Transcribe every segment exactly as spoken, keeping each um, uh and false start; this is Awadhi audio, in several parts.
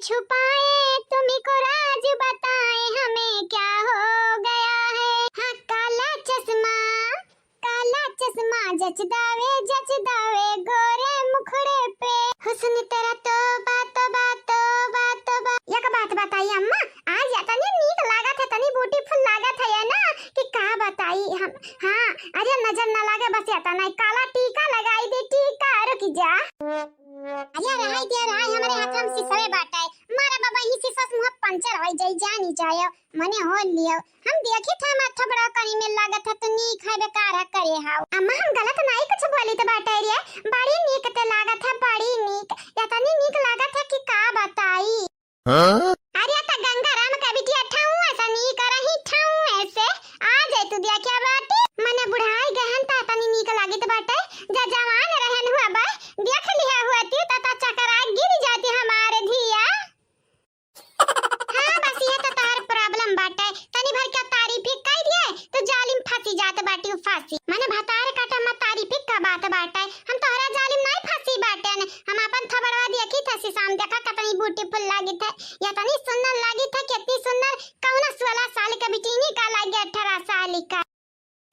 छुपाए तुमको राज बताए हमें क्या हो गया है। हाँ, काला चश्मा, काला चश्मा जचदावे, जचदावे गोरे मुखड़े पे। हुस्न तेरा तौबा, तौबा, तौबा, तौबा। एक बात बताई अम्मा, आज इतनी नीक लागत है, इतनी beautiful लागत है ना कि का बताई हम। हाँ, अरे नजर ना लागे बस इतना ही काला टीका लगाई दे, टीका, रुक जा। अरे रहाई दे रहाई, हमरे हाथ में सिसवे बाटे। मारा बाबा ही सिसवा से मुँह पंचर होई जाई, जानी जायो, मने हो लियो। हम देखी था माथा बड़ा कहीं में लागत है तो नीक है बेकार है करे हाउ। अम्मा हम गलत नाई कुछ बोली तो बाटे रे, बड़ी नीक ते लागत है, बड़ी नीक। इतनी नीक लागत है कि का बताई। हाँ? अरे त गंगाराम का बिटिया ठाऊ ऐसा नीक रही ठाऊ ऐसे। आ जाए तू देखिया बाटे, मने बुढ़ाई गहन ता तनी नीक लागित बाटे। जा जवान रहन हुआ बा, देख लिया हुआ ती ता, ता चकरा गिर जाती हमारे धिया। हाँ बस ये तो तार problem बाटे, तनी भर का तारीफ ही कह दिए तो जालिम फांसी जात बाटी उ फांसी। मने भतार काटा मत तारीफ ही का बात बाटे, हम तोहरा जालिम नाई फांसी बाटे ने। हम अपन थबड़वा देखी था शीशा में, देखा कितनी beautiful लागित है, इतनी सुंदर लागित है, कितनी सुंदर। कौनो सोलह साल के बिटिनी का लागे अठारह साल का।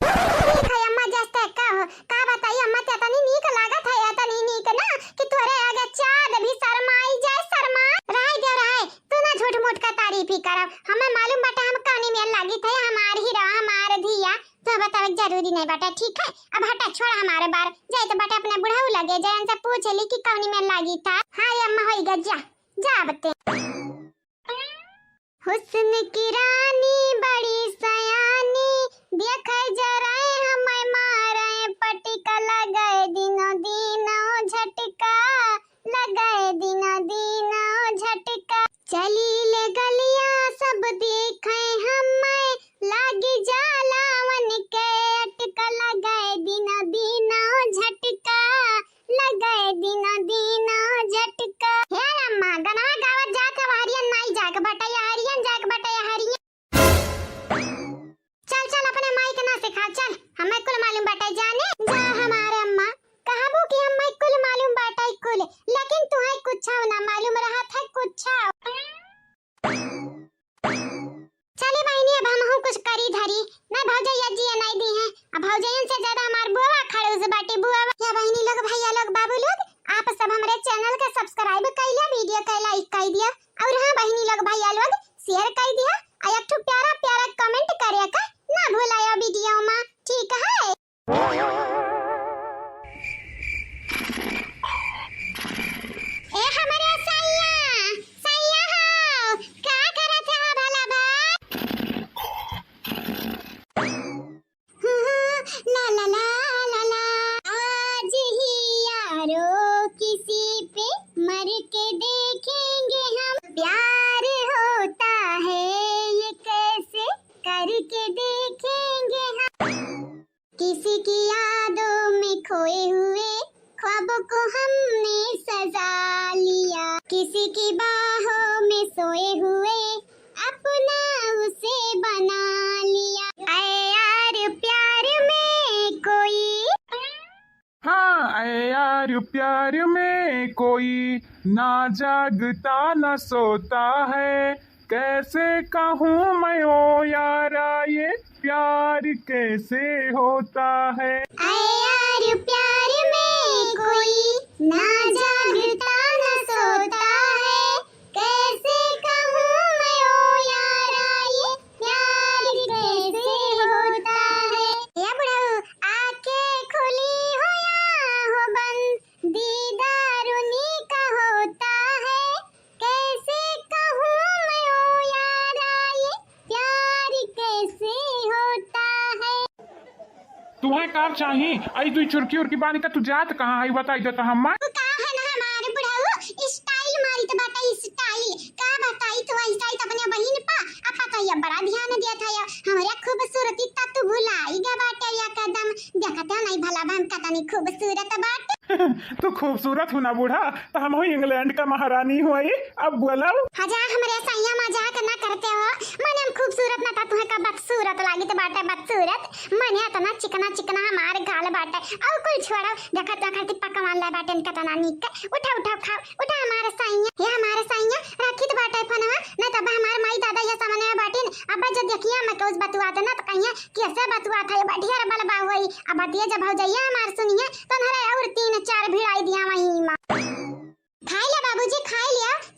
ठीक है अम्मा, जस्ते का हो, का बताई अम्मा, ते इतनी नीक लागत है, इतनी नीक ना कि तोरे आगे चाँद भी शर्माई जाए, शर्मा। रहाई दे रहाई, तू ना झूठ मूठ का तारीफ ही करब, हमें मालूम बाटे हम कौनी में लागित है, हमार ही रहा, हमार धिया। तो बतावे के जरूरी नहीं बाटे, ठीक है? अब हटा, छोड़ हमारे बार, जाए तो बाटे अपने बुढ़ऊ लगे, जाए उनसे पूछ ली कि कौनी में लागित है। हाँ ये अम्मा होई गया, जा, जा अब ते। हुस्न की रानी बड़ी सयानी, देखे जरा हमें मारे पटिका, लगे दिनों दिनों झटका, लगे दिनों दिनों झटका। चली ले गलिया सब देखे हमें, लागी जाला उनके अटका, लगे दिनों दिनों झटका, लगे दिनों दिनों झटका। हे अम्मा, गनवा गावत जात है, हरियन नाई जाके बटैया, हरियन जाके बटैया, हरियन। चल, चल, अपने माई के ना सिखा, चल, हमें कुल मालूम बाटे जाने। जा हमारे अम्मा, कहबू कि हमें कुल मालूम बाटे कुल, लेकिन तुहें कुछ ना मालूम रहत है कुछ। चली बहिनी, अब हमहू कुछ करी धरी, ना भौजैया जिए नाई दी है। अब भौजैयन से ज्यादा हमार बुआ खड़ूस बाटी, बुआ। या बहिनी लोग, भैया लोग, बाबू लोग, आप सब हमरे channel के subscribe कइ लिया, video के like कइ दिया, और हाँ बहिनी लोग, भैया लोग, share कइ दिया, और एक ठो प्यारा प्यारा comment करे का ना भुलाया video में, ठीक है? ए हमरे सैया, सैया हो, का करत हो भला बा? ला ला ला ला ला। आज ही यारो किसी पे मर के देखेंगे हम, प्यार होता है ये कैसे करके देखेंगे हम। किसी की यादों में खोए हुए ख्वाबों को हमने सजा लिया, किसी की बाहों में सोए हुए अपना उसे बना लिया। ऐ यार प्यार में कोई। हाँ, ऐ यार प्यार में कोई ना जागता ना सोता है, कैसे कहूँ मैं ओ यारा ये प्यार कैसे होता है। ऐ यार प्यार में कोई ना जागता ना सोता है, कैसे कहूँ मैं ओ यारा ये प्यार कैसे होता है। या बुढ़ऊ, आँखें खुली हो या हो बंद, दीदार उन्हीं का होता है। कैसे कहूँ मैं ओ यारा ये प्यार कैसे होता है। तुहें का चाही? आई दुई चुरकी उरकी बानी का तू जात कहाँ है बताई दे तो हम्मा। वो का है ना हमारे बुढ़ऊ style मारी तो बाटा style। का बताई तू ऐसा ही तो अपने बहिन पा। अब पता ये बड़ा ध्यान दिया था या हमारे खूबसूरती ता तू भुलाई गा बाटे या कदम। देखते हो नहीं भला बहन कतनी खूबसूरत बाटे। तू खूबसूरत हो ना बूढ़ा, तो हम हो इंग्लैंड का महारानी हुई। अब बोलो। हजा हमरे सैया मजाक ना करते हो, मने हम खूबसूरत ना था, तुहे का बदसूरत लागित बाटे, बदसूरत। मने इतना चिकना चिकना हमार गाल बाटे, और कुल छोड़ो, देखत ना खाती पकवान ला बाटे इनका तना नीक। उठा, उठा, खाओ, उठा हमारे सैया, ये हमारे सैया, राखी तो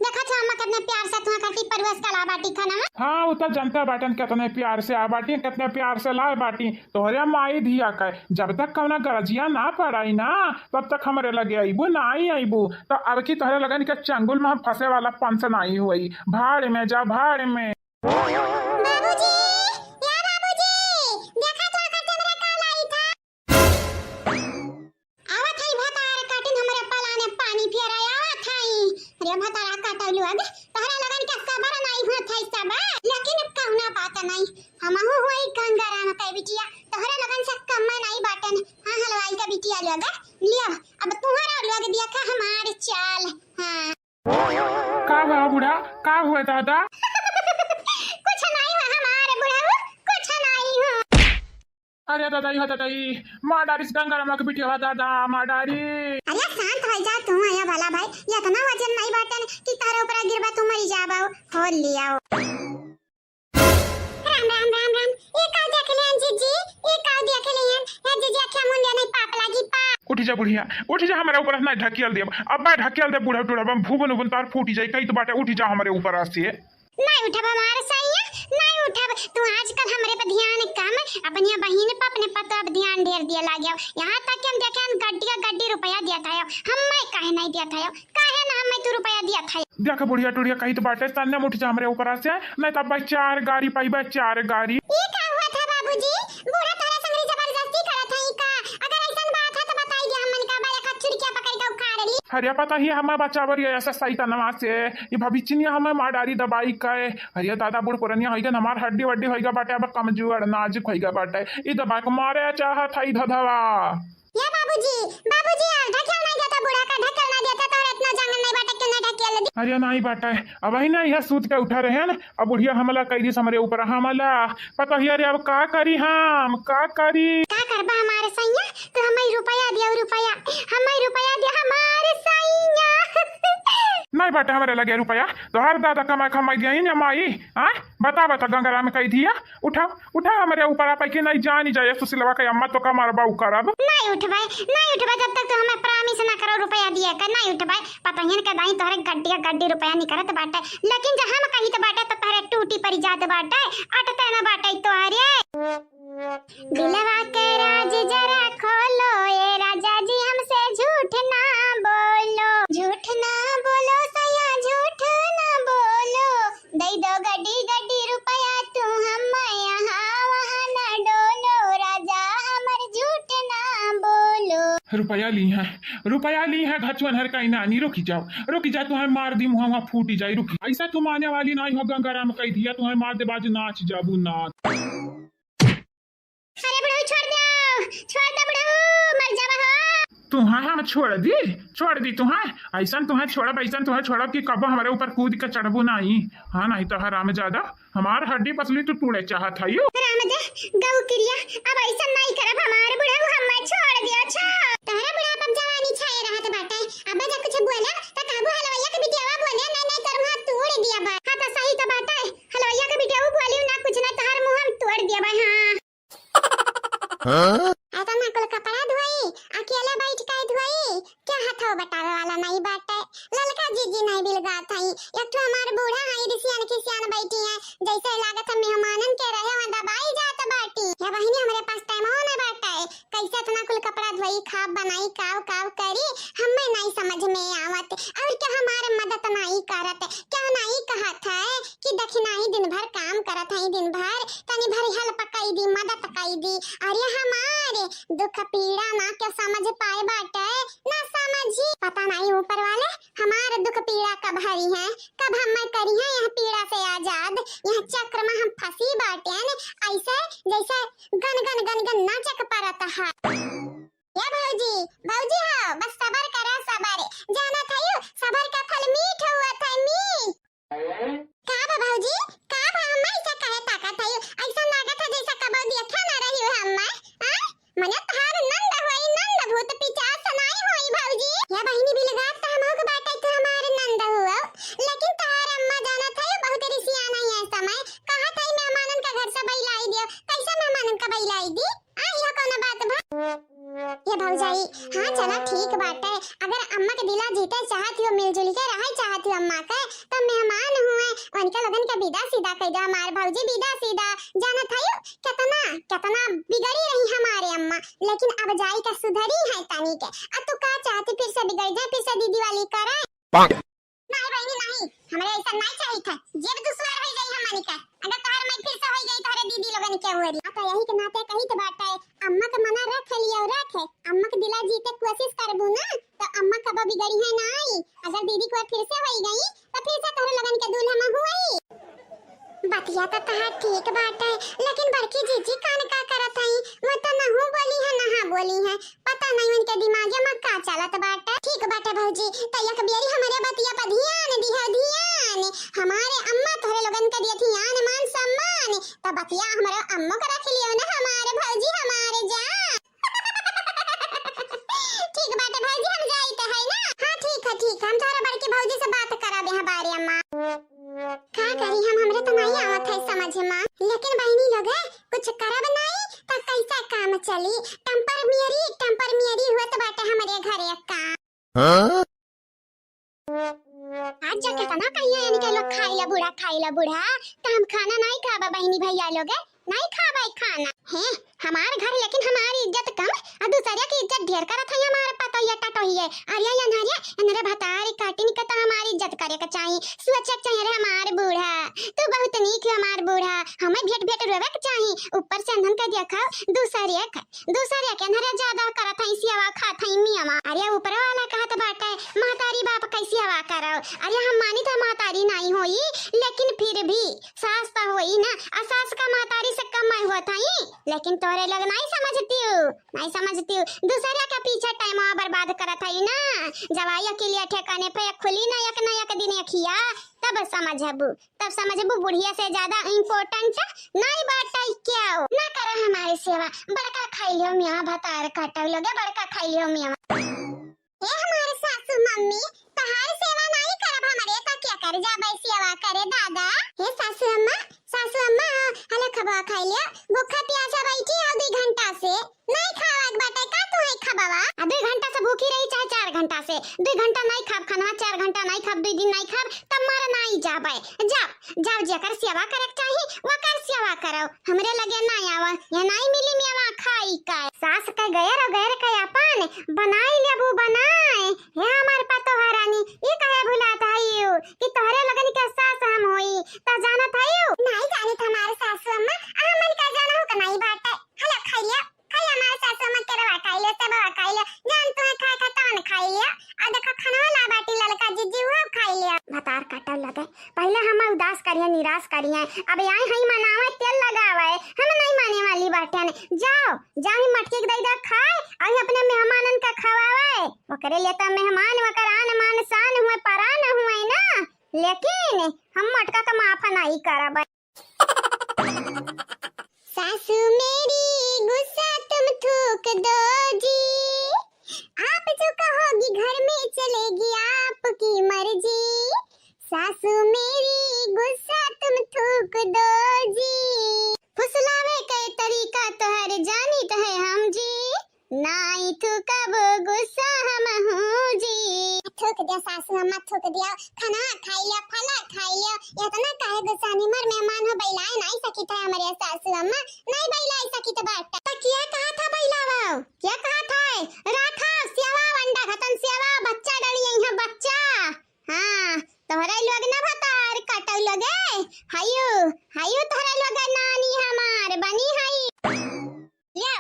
देखत हो अम्मा कितने प्यार से तुहा खातिर परोस के ला बाटी खाना में। हाँ, उ तो जनता बाटन कितने प्यार से आ बाटी, कितने प्यार से लाए बाटी। तोहरे माई धिया के जब तक कौना गरजिया ना पड़ाई ना, तब तक हमरे लगे अइबू, नाई अइबू। तो अब की तोहरे लगन के चंगुल में हम फंसे वाला पंच नाई होई। भाड़ में जा, भाड़ में। बाबूजी, या बाबूजी, देखा तो आकर कैमरा का लाई था। आवत हई भतार काटिन हमरे पलाने पानी फेरा आवत हई। अरे भतारा काटल लोग, तोहरा लगन के सबर नाई होत हई सब, लेकिन कौना बात नाई। हमहू होई गंगाराम के बिटिया, तोहरा लगन से कम नाई बाटन। हाँ, हलवाई के बिटिया लोग, लियो, अब तुम्हारा लोग देखा हमार चाल। हाँ। का हुआ बूढ़ा, का हुआ दादा? कुछ नाई हुआ हमार बुढ़ऊ, कुछ नाई हुआ। अरे दादा, यो दादा, ई मार डारिस गंगाराम के बिटिया दादा, मार डारी। अरे शांत हो जा तू, आया भला भाई, ये इतना वजन नाई बाटन कि तारे ऊपर गिरबा तू मरी जाबा, हो लिया। राम, राम, राम, राम। ये का देख लियन जीजी? ये का देख लियन? हे जीजी, अखिया मुंदिया नहीं, पाप लागी, पाप। उठ जा बुढ़िया, उठ जा, हमारे ऊपर ना ढकियल देब। अब मैं ढकियल देब बूढ़ा टूढ़ा, हम भूबन उबन तार फूटी जाई, कही तो बाटे, उठ जा हमारे ऊपर से। नहीं उठब हमारे सैया, नहीं उठब। तू आजकल हमरे पे ध्यान कम, अपनी बहिन पे, अपने पतोह पे ध्यान ढेर दिया लागे। यहाँ तक कि हम देखे, हम गड्डी का गड्डी रुपया दिया था, हम मैं काहे नहीं दिया था? काहे ना हमें तू रुपया दिया था? देख बुढ़िया टुढ़िया कही तो बाटे, तन्ने मुठ जा हमरे ऊपर से, नहीं तब भाई चार गारी पाई बा, चार गारी। ई का हुआ था बाबूजी? बूढ़ा तोहरा संगरी जबरदस्ती करत है ई का? अगर ऐसन बात है तो बताई दे, हमन का बा एक हाथ चुरकिया पकड़ के उखाड़ ली। अरे पता ही हमें बचावर ये ऐसा सही तनवा से, ये भविष्य हमें मार डारी दबाई का है। अरे दादा बूढ़ पुरनिया होइगा, हमार हड्डी वड्डी होइगा बाटे, अब कमजोर नाजुक होइगा बाटे, ई दबा के मारे चाहत है धधवा। या बाबूजी, बाबूजी, आ ढकेल नहीं देता बूढ़ा का, ढकेल नहीं देता, तोहरा इतना जांगन नहीं बाटे, क्यों नहीं ढकेल दे? अरे नहीं बाटे, अब वही ना यह सूत के उठा रहे हैं ना, अब बुढ़िया हमला कई दिस हमरे ऊपर, हमला। पता ही अरे अब का करी हम, का करी? का करबा हमारे सैया, तू हमें रुपया दिया, रुपया, हमें रुपया दिया हमारे सैया। नहीं बाटे हमरे लगे रुपया, तोहर दादा कमाई खमाई दिया ही ना माई, हाँ? बता बता गंगाराम कई दिया, उठाओ, उठाओ हमरे ऊपर आप के नहीं जानी जाए सुशीलवा के अम्मा तो का मारबा उ करब। नहीं उठबे, नहीं उठबे जब तक तू हमें promise ना करो रुपया दिए का, नहीं उठबे। पता ही इनके दाई तोहरे गड्डी का गड्डी रुपया निकलत बाटे, लेकिन जब हम कही तो बाटे तो तोहरे टूटी पड़ी जात बाटे, अटते ना बाटे तोहरे। दिलवा के राज जरा खोलो, ए राजा जी हमसे झूठ ना बोलो, झूठ ना बोलो सैया, झूठ ना बोलो। दई दो गड्डी गड्डी रुपया तू हम यहाँ वहाँ ना डोलो, राजा हमर झूठ ना बोलो। रुपया ली है, रुपया ली है, घचवन हर काई नानी, रुकी जाओ, रुकी जा, तुम्हें मार दी मुँह वहाँ फूटी जाई, रुकी। ऐसा तू माने वाली नाई हो, गंगाराम कई दिया, तुम्हें मार दे बाजू नाच जाबू नाच। अरे बुढ़ऊ, छोड़ दे, छोड़ दे बुढ़ऊ, मर जावा हो। तुहा हम छोड़ दी, छोड़ दी तुहा, ऐसन तुहा छोड़ब, ऐसन तुहा छोड़ब कि कबो हमरे ऊपर कूद के चढ़बू नाई। हाँ, नहीं तो हराम ज्यादा, हमार हड्डी पसली तू टूड़े चाहत हयू। राम दे, गऊ किरिया, अब ऐसन नाई करब हमार बुढ़ऊ, हम मैं छोड़ दिया छा। तहरा बुढ़ापा में जवानी छाए रहत बाटे, अब जब कुछ बोला त कहबू हलवैया के बिटियावा बोले, नहीं नहीं तोर मुँह तोड़ दिया बा। हाँ तो सही तो बाटे, हलवैया के बिटियावा बोली ना कुछ ना तोहर मुँह हम तोड़ दिया बा। हाँ। हाँ? आता ना कुल कपड़ा धोई, अकेले बैठ के धोई, क्या हथवा बटावे वाला नहीं बाटे। ललका जीजी नहीं बिलगात हई, एक ठो हमार बूढ़ा हई, रिसियान खिसियान बैठी हैं, जैसे लागत है मेहमानन के रहे वहाँ दबाई जात बाटी। या बहिनी हमरे पास टाइम हो ना बाटे, कैसे इतना कुल कपड़ा धोई, खाब बनाई, काव काव करी, हमें नहीं समझ में आवत। और क्या हमारे मदद नहीं करत, क्या नहीं कहत है कि दखिनाई दिन भर काम करत हई, दिन भर तनी भर help कई दी, मदद कई दी। अरे हमारे दुख पीड़ा ना के समझ पाए बाटे, ना समझी। पता नहीं ऊपर वाले हमार दुख पीड़ा कब हरी हैं, कब हम करी हैं यह पीड़ा से आजाद। यह चक्र में हम फंसी बाटे न, ऐसे जैसे गन गन गन गन नाचक परत है। या भौजी, भौजी हो, बस सबर करा सबर, जाना था यू सबर का फल मीठ हुआ था मीठ। का बा भौजी, का बा, हम्मा ऐसा काहे ताकत हयू? ऐसा लागत है जैसा कबो देखा ना रही हो हम्मा। आ? मने तहार नंद होई, नंद भूत पिचास नाई होई भौजी। या बहिनी बिलगात त हमहू के बाटे तू हमार नंद हुआ, लेकिन तहार अम्मा जानत है बहुत रिसियान है ये समय। कहत है मेहमानन का घर से बैलाई दियो, कैसे मेहमानन का बैलाई दी? आ, यह कौन बात भा? ये भौजाई, हाँ चला ठीक बाटे, अगर अम्मा के दिला जीते चाहत हो, मिलजुल के रहे चाहत हो, अम्मा के, त मेहमान हुए, उनके लोगन के विदा सीधा कइ दो, हमार भौजी विदा सीधा। जानत हयू, केतना, केतना बिगड़ी रही हमारे अम्मा, लेकिन अब जाई के सुधरी है तनी के। अब तू का चाहती, फिर से बिगड़ जाए, फिर से दीदी वाली करे? नहीं बहिनी, नहीं, हमरे ऐसा नहीं चाहिए था। जेब दुश्वार हो जाई हमनी के, अगर तोहर माई फिर से हो गई तोहरे दीदी लोगन के ओरी। आ तो यही के नाते कही तो बाटे, अम्मा के मना रख लियो, रख। अम्मा के दिला जीते कोशिश करबू ना, तो अम्मा कबो बिगड़ी है नाई। अगर दीदी को फिर से होई गई, तो फिर से तोहरे लोगन के दूल्हा में हुई। बतिया तो तहार ठीक बाटे, लेकिन बड़की जीजी कान का करत हई? वो तो नहू बोली है, नहा बोली है। पता नहीं उनके दिमागे में का चलत बाटे। ठीक बाटे भौजी, तो एक बेरी हमरे बतिया पर ध्यान दिहा, ध्यान। हमारे अम्मा तोहरे लोगन के दिए ध्यान, मान सम्मान, तो बतिया हमरे अम्मो के रख लियो ना, हमारे भौजी, हमारे जान। ठीक बाटे भौजी, हम जाइत है ना। हाँ ठीक है, ठीक है, हम तोहरे बड़की भौजी से बात कराबे हैं बारे अम्मा। का करी हम, हमरे तो नहीं आवत है समझ में, लेकिन बहिनी लोग कुछ करब नहीं तो कैसा काम चली? टेम्पर मियरी, टेम्पर मियरी हुआ तो बाटे हमरे घरे का। हाँ? आज जा केतना कहिया इनके लोग खाई ला बूढ़ा, खाई ला बूढ़ा, तो हम खाना नहीं खाबा बहिनी भैया लोग, नहीं खाबा ई खाना। हैं, हमार घर लेकिन हमारी इज्जत कम, आ दूसरे की इज्जत ढेर करत है हमार पतोहिया टटोहिए। अरे अनहरिया, इनरे भतारी काटिन के तो हमारी इज्जत करे के चाही, सोचे के चाही। अरे हमार बूढ़ा, तू बहुत नीक है हमार बूढ़ा, हमें भेंट भेंट रोवे के चाही। ऊपर से अनहन के देखा दूसरे के दूसरे के अनहरे ज्यादा करत हई, सेवा खात हई मियावा। अरे ऊपर वाला कहत बाटे, महतारी बाप कैसे सेवा करो? अरे हम मानी तो महतारी नहीं होई, लेकिन फिर भी सास तो होई ना, आ सास का महतारी से कम मैं होत हई, लेकिन तोरे लोग नहीं समझतियो, नहीं समझतियो। दूसरे के पीछे टाइम बर्बाद करत हई ना, जवाई अकेले ठेकाने पे खुली ना, एक ना एक दिन अखिया, तब समझबू। तब समझबू बुढ़िया से ज्यादा important नहीं बाटे क्या? ना करा हमारी सेवा, बड़का खाई लियो मियाँ भतार काटो लोगे, बड़का खाई लियो मियाँ। ए हमारे सासू मम्मी, तहार सेवा नहीं करब हमरे तो क्या कर जाबे सेवा करे दादा? हे सासू अम्मा, सासू अम्मा, हलो खबवा खाई लियो, भूखा प्यासा बैठी हो दू घंटा से। नहीं खावक बाटे का तू है खबवा? आ दू घंटा से भूखी रही चाहे चार घंटा से, दू घंटा नहीं खाब खाना, चार घंटा नहीं खाब, दू दिन नहीं खाब, तब मर नहीं जाबे। जाओ, जाओ, जेकर सेवा करे के चाही, वकर सेवा करो। हमरे लगे ना आवा, ये नहीं मिली मेवा खाई का। सास के गैर और गैर के अपन बनाई लेबू बनाए। हे हमार पतोह रानी, ई काहे भुलात हइयो कि तोहरे लगन के सास हम होई, त जानत हइयो? नहीं जानत हमार सासू अम्मा, आ हमन का जानहु के नहीं बाटे। हलो खाई लियो, खाई लियो हमार सासू अम्मा के रवा खाई लियो, सेबवा खाई लियो, जान तुम्हें खाए खा तवन खाई लियो। आ देखो खनवा ला बाटी ललका जीजी, वो खाई लियो। भतार काटल लगे, पहले हम उदास करिए, निराश करिए, अब आई हई मनावे, तेल लगावे, हम नहीं माने वाली बाटन। जाओ, जाओ ही मटकी के दई दे खाए, आई अपने मेहमानन का खवावे। ओकरे लिए तो मेहमान, ओकर आन मान शान हुए, परान हुए ना, लेकिन हम मटका का माफ नहीं करब। सासू मेरी गुस्सा तुम थूक दो जी, आप जो कहोगी घर में चलेगी आपकी मर्जी। सासू मेरी गुस्सा तुम थूक दो जी, फुसलावे के तरीका तोहर जानित है हम जी। नाई थूकब गुस्सा हमहू जी। थूक दिया सासू अम्मा, थूक दिया। खाना खाई लिया, फला खाई लिया। इतना काहे गुस्सा, निमर मेहमान हो, बैलाए नाई सकित है हमरे सासू अम्मा, नाई बैलाए सकित बाटे। तो क्या कहा था बैलावा? क्या कहा था? राखा सेवा, अंडा खतन सेवा, बच्चा डरी यहाँ बच्चा। हाँ, तोहरे लोग ना भतार काटल लगे। हायो, हायो तोहरे लोग नानी हमार बनी हई। यो,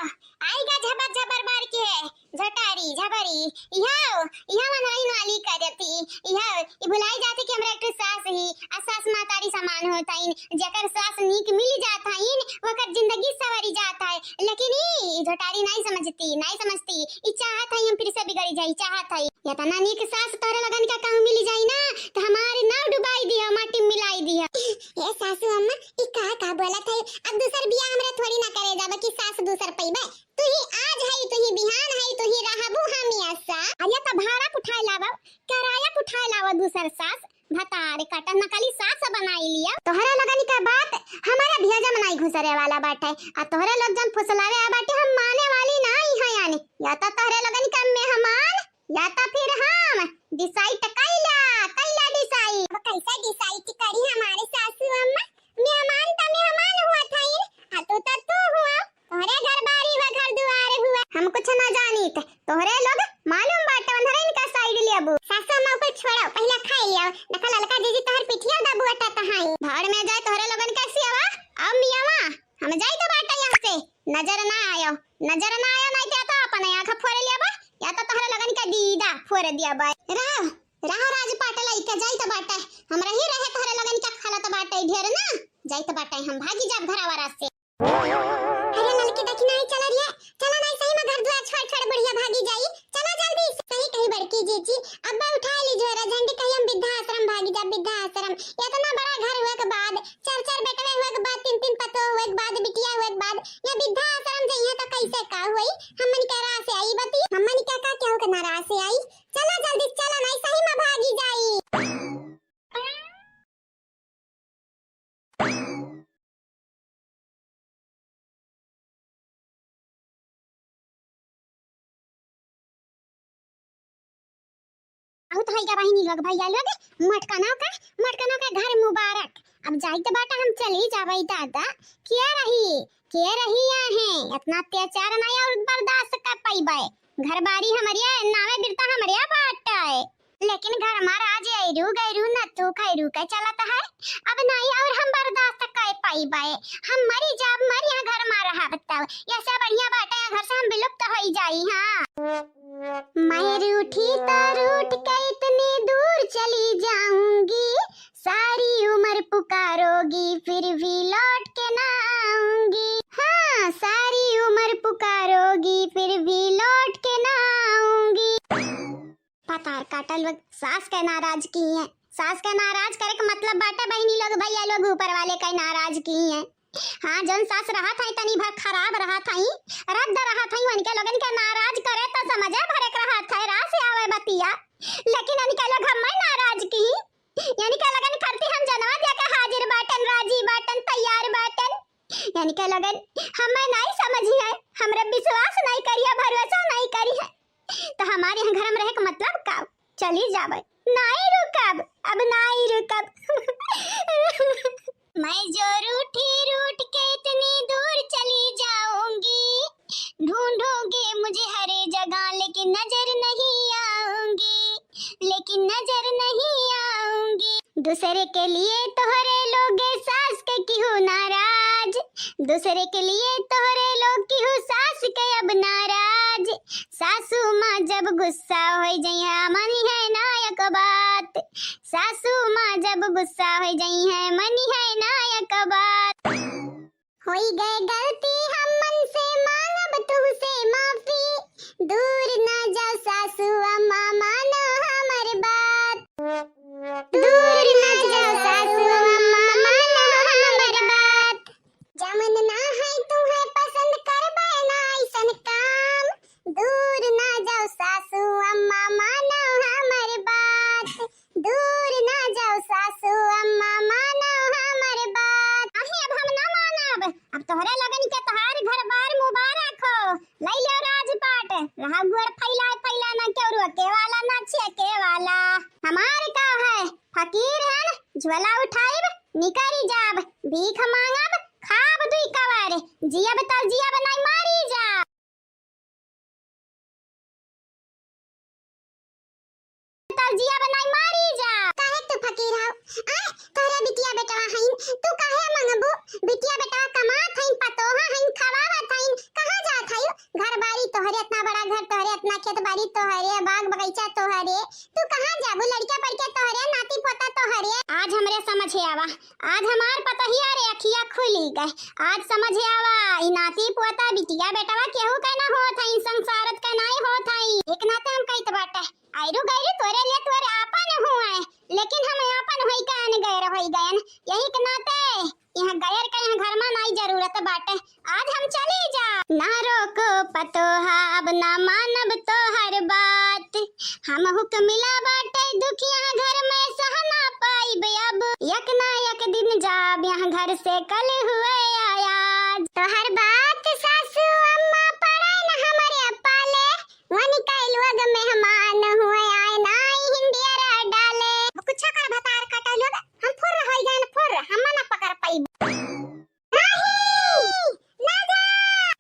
आई गा झबर झबर मार के, झटारी, झबरी, इहो, इहो मनवाइन वाली करती, इहो, ई भुलाई जाती कि हमरा एक ठो सास ही, आ सास महतारी समान होत हईन, जेकर सास नीक मिल जात हईन, ओकर जिंदगी सवरी जात है, लेकिन ई, ई झटारी नाई समझती, नाई समझती, ई चाहत है हम फिर से बिगड़ी जाई, चाहत है। इतना नीक सास तोहरे लगन का कहूँ मिल जाई ना, तो हमारे नाव डुबाई दिया, माटी में मिलाई दिया। ए सासू अम्मा, ई का, का बोलत है? अब दूसर बियाह हमरा थोड़ी ना करे जाबे कि सास दूसर पइबे। तू ही आज है, तू ही बिहान है, तू ही रहबू हम ऐसा। अरे तो भाड़ा उठाए लावा, किराया उठाए लावा दूसर सास, भतार काटा नकली सास बनाई लिया। तोहरे लगन के बात हमारे भेजा में नहीं घुसरे वाला बाटे, आ तोहरे लोग जन फुसलावे आ बाटे हम माने वाली नहीं है यानी। या तो तोहरे लगन के मेहमान, या तो फिर हम। Decide कैला, कैला decide। का जीजी तोहर पिठिया दबुआ टटहाई। भाड़ में जाए तोहरे लोगन के सियावा, अब मियावा, हम जाई तो बाटे यहाँ से, नजर ना आयो, नजर ना आयो, नहीं तो अपन आँख फोड़ लिया बा, या तो तोहरे लोगन के दीदा फोड़ दिया बा। रहो, रहो राजपाट लइके जाई तो बाटे, हमरा ही रहे तोहरे लोगन के खलत बाटे ढेर ना, जाई तो बाटे हम भागी जाब घरावा रास से। अरे ललकी देखी नहीं चला रिया, चला नहीं सही में घर दुआर छोड़ छोड़ बुढ़िया भागी जाई, चला जल्दी। सही कही बड़की जीजी, अब्बा उठा ली झोरा झंडी कही हम वृद्धाश्रम भागी जाब वृद्धाश्रम। इतना बड़ा घर हुए के बाद, चार चार बेटवे हुए के बाद, तीन तीन पतोह हुए के बाद, बिटिया हुए के बाद, या वृद्धाश्रम जइहे तो कैसे का हुई? हमन के रास आई बती, हमन के का केहू के ना रास आई? चला जल्दी चला नहीं सही में भागी जाई। बहुत है क्या बहिनी लोग, भैया लोग, मटकनों का, मटकनों का घर मुबारक। अब जाइत बाटा हम चली जाबई दादा। के रही, के रही यहाँ है, इतना अत्याचार नहीं और बर्दाश्त कर पाइबे। घर बारी हमरिया, नावे बिरता हमरिया बाटे। लेकिन घर मा राज ऐरू गैरू नत्थू खैरू के चलत है। अब नाई और हम बर्दाश्त कर पाइबे। हम मरी जाब, मर यहाँ घर मा रहब तब। ऐसे बढ़िया बाटे, यहाँ घर से हम विलुप्त होई जाई, हाँ। मैं रूठी तो रूठ के इतनी दूर चली जाऊंगी, सारी उम्र पुकारोगी फिर भी लौट के ना आऊंगी। हाँ, सारी उम्र पुकारोगी फिर भी लौट के ना आऊंगी। पतार काटा लोग सास के नाराज की हैं। सास के नाराज करे के मतलब बाटे बहिनी लोग, भैया लोग, ऊपर वाले के नाराज की हैं। हाँ, जौन सास रहत है तनी भर खराब रहत है, रद्द रहत है, उनके लोगन के नाराज करे तो समझे भरे के रहत है, रास आवे बतिया। लेकिन इनके लोग हमें नाराज की, इनके लोगन खरती हम जनवा दिया के हाजिर बाटन, राजी बाटन, तैयार बाटन। इनके लोगन हमें नहीं समझी है, हमरे विश्वास नहीं करिए, भरोसा नहीं करी है, तो हमारे यहाँ घर में रहे के मतलब का? चली जावे, नहीं रुकब, अब नहीं रुकब। मैं जो रूठी रूठ के इतनी दूर चली जाऊंगी, ढूंढोगे मुझे हर जगह लेकिन नजर नहीं आऊंगी, लेकिन नजर नहीं आऊंगी। दूसरे के लिए तोहरे लोगे सास के किहू नाराज, दूसरे के लिए तोहरे लोग किहू सास के अब नाराज। सासू माँ जब गुस्सा हो जइहे मनी है ना एक बात, सासू माँ जब गुस्सा हो जइहे मनी है ना एक बात। होई गए गलती हमन से मांगब तुहसे माफी, दूर ना जाओ सासू अम्मा मानो हमर बात, दूर ना जाओ सासू अम्मा मानो हमर बात। जमन ना है तुम्हें पसंद करबे ना ऐसन काम, दूर ना जाओ सासू अम्मा मानो हमर बात, दूर ना जाओ सासू अम्मा मानो हमर बात। अही अब हम ना मानब, अब तोहरे लगन के तोहार घर बार मुबारक हो। लई लो राजपाट, रहा गोड़ फैला फैला, ना केहू रोके वाला ना छेके वाला। हमार का है, फकीर हन, झोला उठाइब, निकरी जाब, भीख मांगब, खाब दुई कवर, जियब तब जियब, नहीं मारी जाब। तब जियब नहीं मारी जाब। काहे तू फकीर हौ? आय, तोहरे बिटिया बेटवा हईन, तू काहे मंगबू? बिटिया बेटवा कमात हईन, पतोहा हईन, खवावत हईन, कहाँ जात हईन? घर बारी तोहरे, इतना बड़ा घर तोहरे, इतना खेत बारी तोहरे, बाग बगीचा तोहरे, तू कहाँ जाबू? लड़का पड़के तोहरे, नाती पोता तोहरे। आज हमरे समझ आवा, आज हमार पतोहिया रे अखिया खुली गए। आज समझ आवा, ई नाती पोता बिटिया बेटवा केहू के ना होत हई, संसारत के नाई होत हई। एक नाते हम कहित बाटे, आयरू गैरू तोरे लिए तोरे आपन हुए, लेकिन हम आपन होई के अन गैर होई गयन। यही के नाते यहाँ गैर के यहाँ घर में नाई जरूरत बाटे। आज हम चली जा। ना रोको पतोहा, अब ना मानब तोहर बात। हम हुक मिला बाटे दुखिया घर में, सह ना पाइब अब। यक ना यक दिन जाब यहाँ घर से, कल हुए आयाज। तोहर बात सासू अम्मा पड़े न हमरे पाले। वनिका लोग मेहमान हुए, आए ना ई हिंडिया रा डाले। कुछ कर भतार कटा लोग, हम फुर होई जान फुर, हम ना पकड़ पाइब। नहीं, ना जा।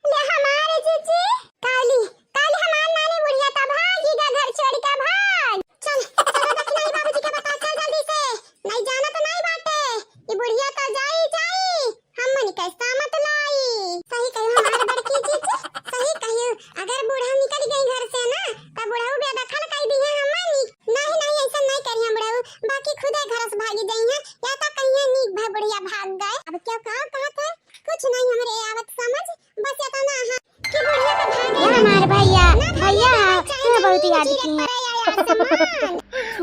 ले हमारे जीजी, काली, काली हमार नानी बुढ़िया त भागी गा घर छोड़ के भाग। चल, चल, देखी नहीं बाबूजी के बता, चल जल्दी से। जइहा या तो कहिया नीक भा बुढ़िया भाग गए। अब क्यों का कहत है? कुछ नहीं हमरे आवत समझ, बस इतना है कि बुढ़िया तो भाग गई। हमार भैया, ना भाग भैया, गई, चाहे तू बहुत जमीन याद चीरे की है। पड़े या आसमान।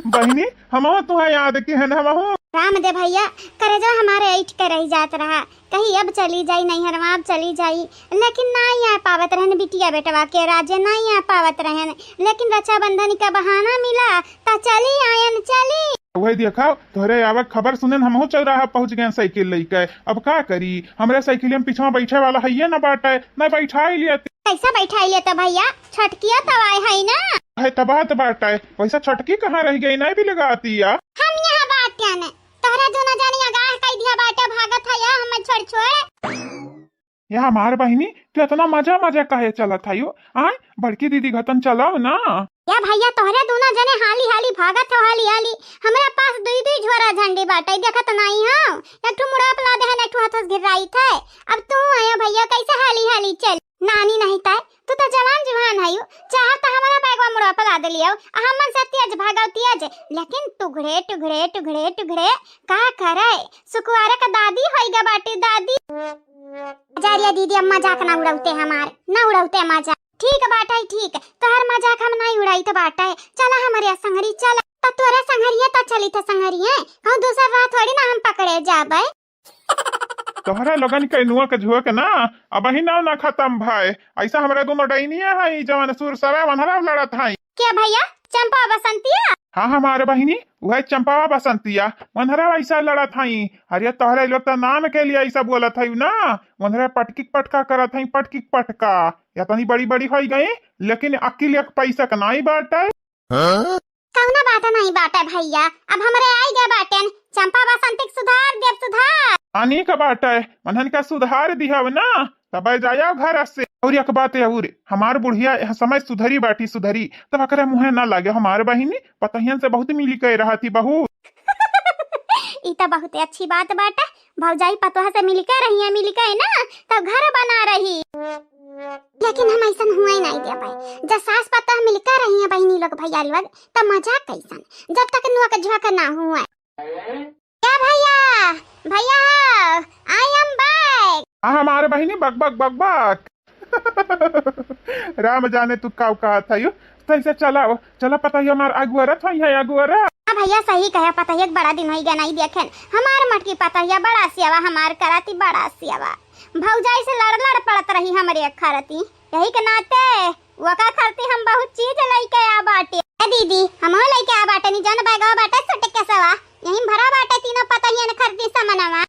बहिनी, हमहू तुहा याद की हन, हमहू। राम दे भैया, करेजा हमारे ऐठ के रह जात रहा। कही अब चली जाई नैहरवा, अब चली जाई, लेकिन नाई आ पावत रहन बिटिया बेटवा के राजे, नाई आ पावत रहन, लेकिन रक्षाबंधन का बहाना मिला त चली आयन, चली। वही देखा, तोहरे आवक खबर सुनन हमहू चौराहा पहुँच गए साइकिल लइके। अब का करी, हमरे साइकिल में पिछवा बैठे वाला हइये न बाटे, न बैठाई लियत। कैसा बैठाई लेता भैया, छोटकिया तवाय है ना। है त बात बाटे, वैसा छोटकी कहाँ रह गई, नहीं भी लगाती या। हम यहाँ बात क्या ने, तोहरा दोनों जानी आगाह कई दिया बाटे, भागत है या हमें छोड़ छोड़। या हमार बहिनी, तू इतना मजा मजा काहे चलत हयो? आय, बड़की दीदी घतन चलाओ ना। या भैया, तोहरे दोनों जने हाली हाली भागत हो, हाली हाली। हमरा पास दुई दुई झोरा झंडी बाटे, देखत नाई हो। एक ठो मुड़ाप ला दे है, एक ठो हाथ से गिर्राइत है। अब तू आयो भैया, कैसे हाली हाली चल? नानी नहीं ताय, तू तो जवान जुहान हयो, चाहत तो हमारा बैगवा मुड़ाप ला दे लियो, आ हमन से तेज भागो तेज, लेकिन टुघड़े, टुघड़े, टुघड़े, टुघड़े, का करे? सुकुवारे का दादी होई गा बाटी, दादी। जा रिया दीदी, अब मजाक ना उड़ौते हमार, ना उड़ौते मजाक। ठीक बाटे, ठीक, तोहर मजाक हम नहीं उड़ाइत बाटे। चला हमरे संगरी, चला। त तोरे संगरिये त चली थे संगरिये, कहूँ दूसर राह थोड़ी ना हम पकड़े जाबे। तोहरा लोगन के नुआ के झोंक ना, अबही नाव ना खतम भाई। ऐसा हमरे दोनों डैनिये हैं, जवन सुर सवे वनहरा लड़त हैं। के भैया, चंपा बसंतिया? हाँ, हमार बहिनी, वह चंपावा बसंतिया, वनहरा वैसा लड़त हई। अरे, तोहरे लोग त नाम के लिए ऐसा बोलत हई ना, वनहरा पटकी पटका करत हई, पटकी पटका। या तनी बड़ी बड़ी होई गई, लेकिन अकिल एक पैसा क नाई बाटे। हाँ? कौना बात नहीं बाटे भैया, अब हमरे आई गए बाटेन, चंपा बसंती के सुधार देव सुधार। आनी का बाटे, मनहन का सुधार दिहब ना, तबे जाया घर से। और एक बात और, हमार बुढ़िया यह समय सुधरी बाटी सुधरी, तब अकरे मुँहे ना लागे हमार बहिनी, पतहियन से बहुत मिली के रहती बहुत। ई त बहुत अच्छी बात बाटे, भौजाई पतोह से मिली के रहिए, मिली के ना, तब घर बना रही। लेकिन हम ऐसन हुए नहीं देबे, जब सास पतोह मिली के रहिए बहिनी लोग भैया लोग, तब मजा कैसन, जब तक नुआ के झोंक ना हुए। क्या भैया? भैया हो, I am back। आ, हमार बहिनी बक बक बक बक। राम जाने तू काउ कहत हयू। तैसे चला, चला पतोहिया हमार अगुअरत होई है, अगुअरा। हाँ भैया, सही कहे, पतोहिया के बड़ा दिन होई गया नहीं देखेन। हमार मटकी पतोहिया बड़ा सेवा हमार कराती, बड़ा सेवा। भौजाई से लड़ लड़ पड़त रही हमरे खरती। यही के नाते ओका खरती हम बहुत चीज लइके आ बाटे। ए दीदी, हमहू लइके आ बाटे नी, जौन बैगवा बाटे सुटकेसवा, यही में भरा बाटे तीनों पतोहियन खरती समनवा।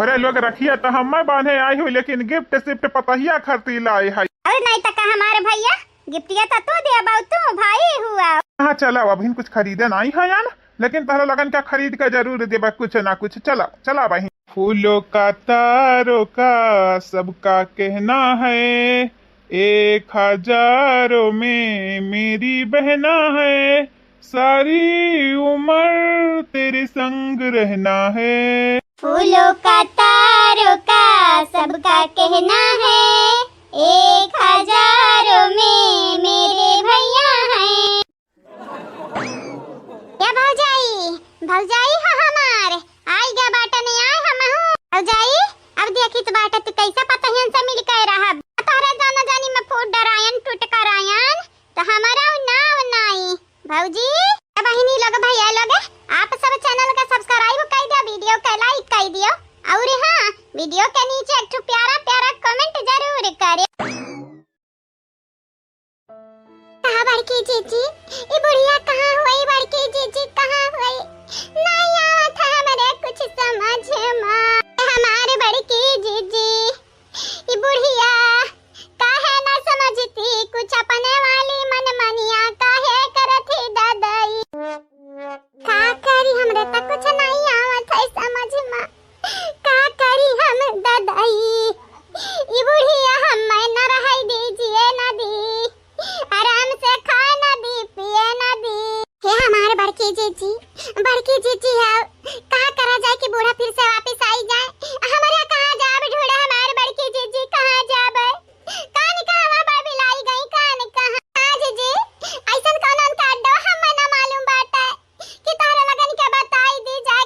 अरे लोग, रखिया त हम्मे बांधे आई हुई, लेकिन गिफ्ट सिफ्ट पतोहिया खरती लाई है। अरे नहीं त का हमारे भैया, गिफ्टिया त तू देबा, तू भाई हुआ। हाँ चला, अबहिन कुछ खरीदे नहीं है यार, लेकिन तहरा लगन का खरीद के जरूर देबा कुछ ना कुछ। चला, चला बहिन। फूलों का तारों का सबका कहना है, एक हजारों में मेरी बहना है, सारी उम्र तेरे संग रहना है। फूलों का तारों का सबका कहना है, एक हजारों में मेरे भैया हैं। ए भौजाई, भौजाई हो हमार, आई गा बाटन आय हमहू। भौजाई, अब देखित बाटे तू कैसे पतहियन से मिल के रहब। तोहरे जाना जानी में फूट डरायन, टूट करायन, तो हमारा उ नाव नाई। भौजी, ए बहिनी लोग, भैया लोग, आप सब channel का subscribe कर दियो, video का like कर दियो, और हाँ, video के नीचे एक ठो प्यारा प्यारा comment जरूर करे। कहाँ बड़की जीजी? ई बुढ़िया कहाँ हुई? बड़की जीजी कहाँ हुई? नहीं आवत है हमरे कुछ समझ मा। हमारे बड़की जीजी, ई बुढ़िया काहे ना समझती कुछ अपने वाली मन मनिया काहे करत ही ददई। का करी, हमरे त कुछ नहीं आवत है समझ मा। का करी हम ददई, ई बुढ़िया हम्मे न रहै दी, जिए न दी, आराम से खाए न दी, पिए न दी। हे हमार बड़की जीजी, बड़की जीजी हो, का करा जाए कि बूढ़ा फिर से वापिस आई जाए? हमरे कहाँ जाब ढूंढे हमार बड़की जीजी, कहाँ जाब? कान कहवा बा बिलाई गई, कान कहाँ? हाँ जीजी, ऐसन कौन उनका अड्डो हम्मे न मालूम बाटे। कि तोहरे लगन के बताई दी जा।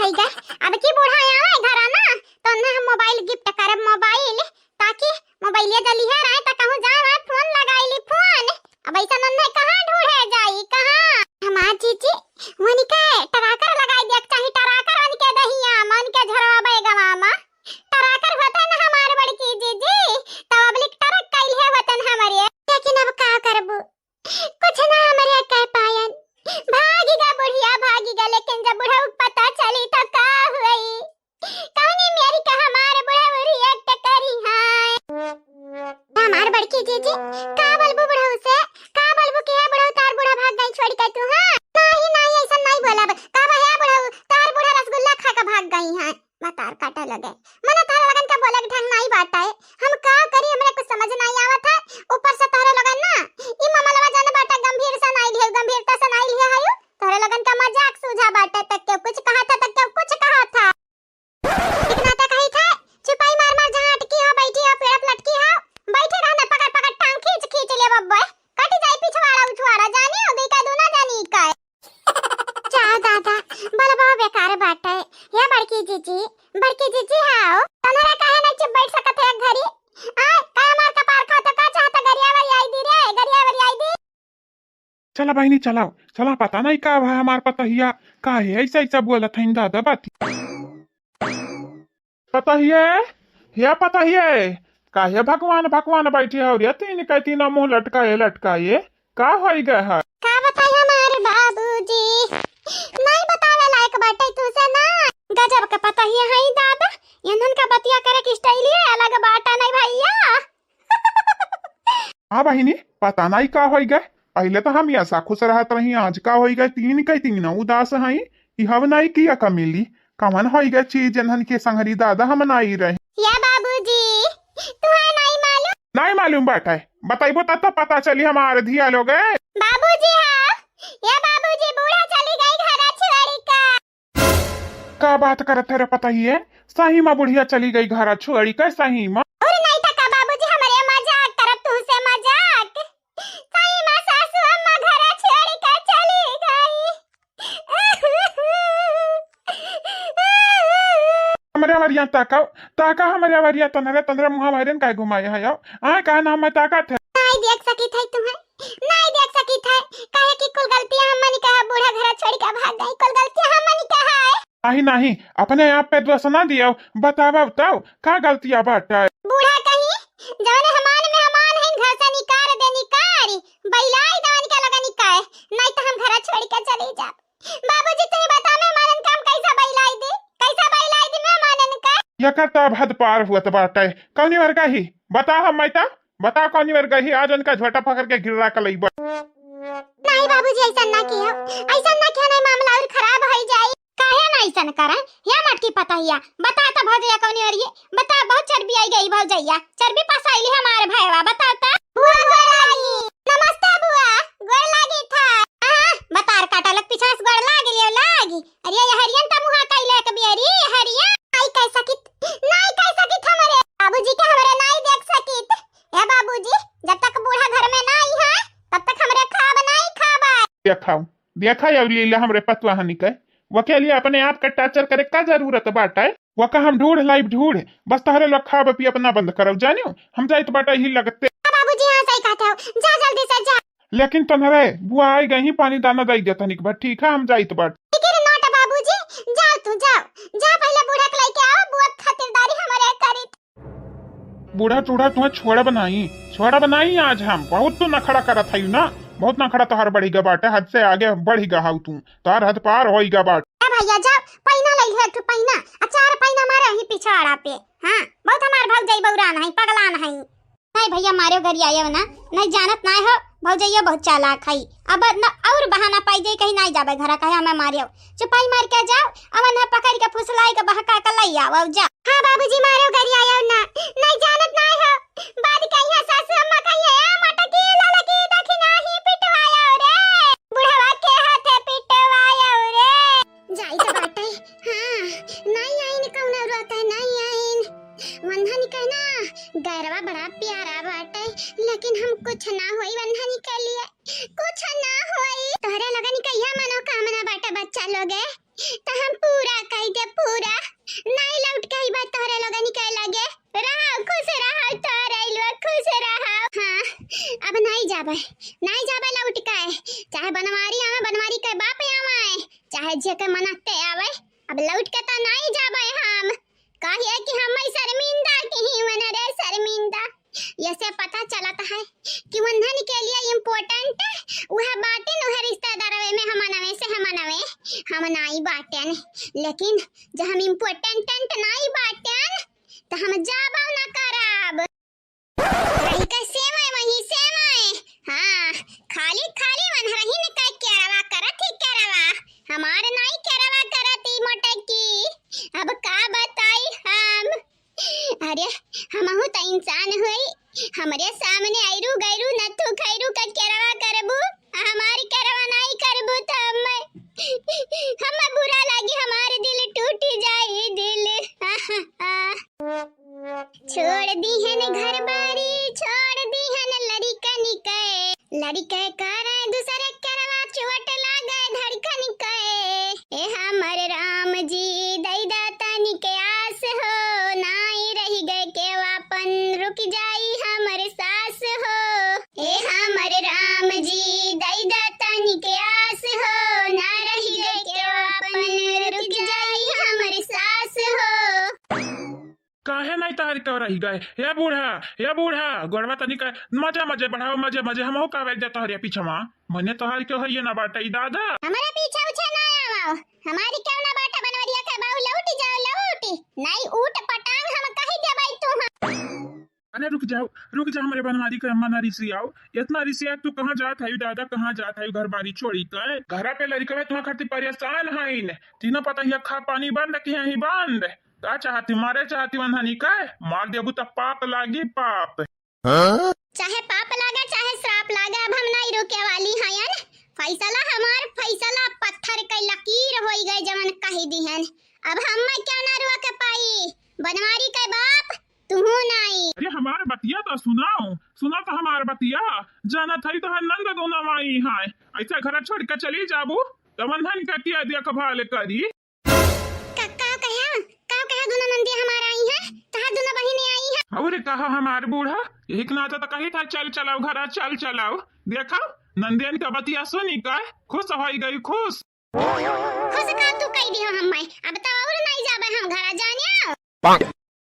ठीक है, अब की बूढ़ा आवे घरा ना, तो उन्हें हम मोबाइल गिफ्ट करब, मोबाइल, ताकि मोबाइलिया जलिहे रहे, त कहूँ जाए, वहाँ फोन लगाई ली, फोन। अब ऐसा नन्हे कहाँ ढूंढे जाई, कहाँ? हमार जीजी, वनिके टराकर लगाई दिया, चाही टराकर वनिके दहिया, मन के झरवा बैगवा मा। टराकर होता ना हमार बड़की जीजी, तब अबलिक टरक कइले होतन हमरे। लेकिन अब का करबू? कुछ ना हमरे कह पायन। भागी गा बुढ़िया, भागी गा, लेकिन जब बुढ़ऊ पता चली तो का हुई? कौनी मेरी का हमार बुढ़ऊ react करी है? हमार बड़की जीजी, का बोलबू बुढ़ऊ से? का बोलबू कि हे बुढ़ऊ, तार बूढ़ा भाग गई छोड़ के तू, हाँ? नहीं, नहीं, ऐसा नहीं बोलब। का बा हे बुढ़ऊ, तार बूढ़ा रसगुल्ला खा के भाग गई है। बतार काटा लगे। मने तोहरे लगन का बोले के ढंग नाई बाटे। हम का करी, हमरे कुछ समझ नाई आवत है। ऊपर से तोहरे लगन ना, ई मामलवा जन बाटे गंभीर से नाई लिहे, गंभीरता से नाई लिहे हयू। तोहरे लगन का मजाक सूझा बाटे, तक केहू कुछ कहा था, तक केहू कुछ कहा था। इतना तक कही था, चुपाई मार मार जहाँ अटकी हो, बैठी हो, पेड़ पे लटकी हो, बैठे रहना, पकड़ पकड़ टांग खींच खींच ले बब्बे। कट जाई पिछवाड़ा उछवाड़ा, जानी हो गई का दूना जानी का। जा दादा, बलबो बेकार बाटे। या बड़की जीजी, बड़की जीजी हाओ, तनहरा काहे नहीं चुप बैठ सकत है एक घड़ी? आ, का हमार कपार खाओ तो का चाहता, गरिया वरियाई दी रे, गरिया वरियाई दी। चला बहिनी, चलाओ, चला, पता नहीं का भा हमार पतहिया, काहे ऐसा ऐसा बोलत हईन दादा बाती। पतहिए, हे पतहिए, काहे भगवान भगवान बैठी हो रे? तीन के तीनों मुँह लटकाए लटकाए, का होई गए है? का बताई हमार बाबूजी, नहीं बतावे लायक बाटे तू से ना। गजब के पतहिए हई दादा, इन्हन का बतिया करे के style ही अलग बाटा नहीं भैया। हाँ बहिनी, पता नहीं का होई गए, पहले तो हम ऐसा खुश रहत रही, आज का होई गए, तीन के तीनों उदास हई। ई हव नाई किया का मिली, कवन होई गए चीज इन्हन के संगरी दादा हम नाई रही। या बाबूजी, तुहे नाई मालूम? नाई मालूम बाटे, बताइबो तब तो पता चली हमार धिया लोग। बाबूजी हाँ, या बाबूजी, बूढ़ा चली गई घरा छोड़ी का। का बात करत है रे पतहिए, सही मा बुढ़िया चली गई घरा छोड़ी का, सही मा? और नहीं तो का बाबूजी, हमरे मजाक करब तुमसे मजाक। सही मा सासू अम्मा घरा छोड़ी का चली गई। हमरे वरिया ताका, ताका हमरे वरिया, तनरे तनरे मुँह भरेन काहे घुमाए है? आ का नाम है ताकत है? नाई देख सकित है तुम्हें, नाई देख सकित है, काहे कि कुल गलतियाँ हमनी का है, बूढ़ा घरा छोड़ी का भाग गई, कुल गलतियाँ हमनी का है। नहीं, नहीं, अपने आप पे दोष ना दियो, बतावा तब का गलतियाँ बाटे? बूढ़ा कहीं, जवने हमान मेहमान हैं, घर से निकार दे, निकार, बैलाई दवन के लगा निकाय, नहीं तो हम घरा छोड़ी के चली जाब। बाबूजी, तू ही बता, मेहमानन का हम कैसा बैलाई दी, कैसा बैलाई दी मेहमानन का? यकर तो अब हद पार हुआ तो बाटे, कौनी मर गई? बता हम मैं तो, बता कौनी मर गई, आज उनका झोटा पकड़ के गिर्रा के लई बा। नहीं बाबूजी, ऐसा ना किया, ऐसा ना किया, नहीं मामला और खराब हो जाई। काहे ना ऐसन करैं? या मटकी पतहिया, बता त भौजैया कौनी ओर ये? बता, बहुत चर्बी आई गई भौजैया, चर्बी पसाइली हमार भैवा, बता त। बुआ गोड़ लागी। नमस्ते बुआ, गोड़ लागी था। हाँ, बतार काटा लग पीछा से गोड़ लागी लियो लागी। अरे ये हरियन त मुहा कइले एक बियरी, हरियन। नाई कह सकित, नाई कह सकित हमरे बाबूजी के हमरे नाई देख सकित। ए बाबूजी, जब तक बूढ़ा घर में ना आई है, तब तक हमरे खाब नाई खाबा। देखा, देखा अब लीला हमरे पतुआ हनी के, वके लिए अपने आप के torture करे का जरूरत बाटे? वका हम ढूंढ लाइब ढूंढ, बस तहरे लोग खाब पी अपना बंद करब, जानियो, हम जाइत बाटे ही लगते। बाबूजी, हाँ, सही कहते हो, जा जल्दी से जा। लेकिन तनहरे बुआ आई गई, पानी दाना दई दे तनिक बा, ठीक है, हम जाइत बाटे। ठीक है, not बाबूजी, जाओ तू, जाओ, जा पहले बूढ़ा के लेके आओ, बुआ के खातिरदारी हमरे करी। बूढ़ा चूढ़ा तुम्हें छोड़ब नहीं, छोड़ब नहीं आज हम। बहुत तू नखड़ा करत है ना, बहुत नखड़ा तोहार बढ़ी गा बाटे, हद से आगे बढ़ी गा हाउ तू, तोहार हद पार होई गा बाटे। ए भैया जाओ, पैना ले लिया तू पैना, आ चार पैना मारे ही पिछाड़ा पे। हाँ, बहुत हमार भौजाई बौरान है, पगलान है। नहीं भैया मारियो गरियायो ना, नहीं जानत ना हो, भौजैया बहुत चालाक है। अब न और बहाना पाई जाई, कहीं नहीं जाबे घरा, कहे हमें मारियो। चुपाई मार के जाओ, अब उन्हें पकड़ के फुसलाई के बहका के लई आओ, जा। हाँ बाबूजी, मारो गरियायो ना, नहीं जानत ना हो। बाद कहिया सासू अम्मा कहिया, "ए मटकी ललकी दखिना ही पिटवायो रे, बुढ़वा के हाथे पिटवायो रे।" जाई तो बाटे, हाँ, नहीं आइन कौनो रोते, नहीं आइन। वन्हन के ना, गैरवा बड़ा प्यारा बाटे, लेकिन हम कुछ ना होई वन्हन के लिए। कुछ ना होई। तोहरे लोगन के यह मनोकामना बाटे बच्चा लोगे, त हम पूरा कई दे। अब लौट के तो नाई जाबे हम, काहे कि हम शर्मिंदा की ही मन रे शर्मिंदा। ऐसे पता चलत है कि उन्हन के लिए important वह बाटेन, वह रिश्तेदारवे में हमनवे से हमनवे, हम नाई बाटेन। लेकिन जब हम important नाई बाटेन, तो हम जाबो ना करब। आई का सेवई वही सेवई। हाँ, खाली खाली मन रही न का केरवा करत ही केरवा। हमार नाई केरवा करत ही मोटकी। अब का बताई हम? अरे, हमहू त इंसान होई। हमरे सामने आइरू गैरू नथु खैरू का केरवा करबू, हमार केरवा नाई करबू त हम, हम बुरा लागी, हमार दिल टूट जाई दिल। छोड़ दीहन घर बारी, छोड़ दीहन लड़िकन के, लड़िके करे दूसरे केरवा, चोट लागे धड़कन के। ए हमर राम जी, दई दा तनिक आस हो, नाई रहि गए केवापन, रुक जाई हमर सास हो। ए हमर राम जी, दई दा तनिक आस हो, ना रहि गए केवापन, रुक जाई हमर सास हो। काहे नाई तहरी के रहि गए? हे बूढ़ा, हे बूढ़ा, गोड़वा तनी का मजे मजे बढ़ाओ, मजे मजे। हमहू का बैठ जा तोहरे पीछवा। मने तोहरी के होइए ना बाटे ई दादा। हमारे पीछे उछे ना आवो। हमारी क्यों ना बाटे बनवरिया के बाऊ, लौटी जाओ, लौटी। नाई ऊट पटांग हम कही देबै तू हम। अरे रुक जाओ, रुक जा हमरे बनवारी के अम्मा, ना रिसियाओ। इतना रिसिया तू कहाँ जात है दादा, कहाँ जात है घर बारी छोड़ी के? घरा पे लड़कवे तुम्हारे खातिर परेशान हईन। तीनों पतहिया खा पानी बंद कि यहीं बंद। का चाहती, मारे चाहती वंधनी के? मार देबू त पाप लागी, पाप। हाँ? चाहे पाप लागे, चाहे श्राप लागे, अब हम नहीं रुके वाली हयन। फैसला हमार, फैसला पत्थर के लकीर होई गए, जवन कही दिहन। अब हम मैं क्या ना रुआ के पाई? बनवारी के बाप, तुहू नाई। अरे हमार बतिया तो सुनाओ, सुना तो हमार बतिया। जानत हई तोहर नंद दोनों माई हैं, ऐसा घर छोड़ के चली जाबू, त वंधन के किया देखभाल करी? का, का कहा? का कहा दोनों नंदिया हमार आई हैं? कहा दोनों बहिनी आई हैं? और कहा हमार बूढ़ा, यही के नाते तो कही था, "चल चलाओ घरा, चल चलाओ।" देखा, नंदियन का बतिया सुनी का खुश होई गई, खुश। खुश का तू कही दियो हम मैं, अब तो और नहीं जाबे हम घरा, जानियो।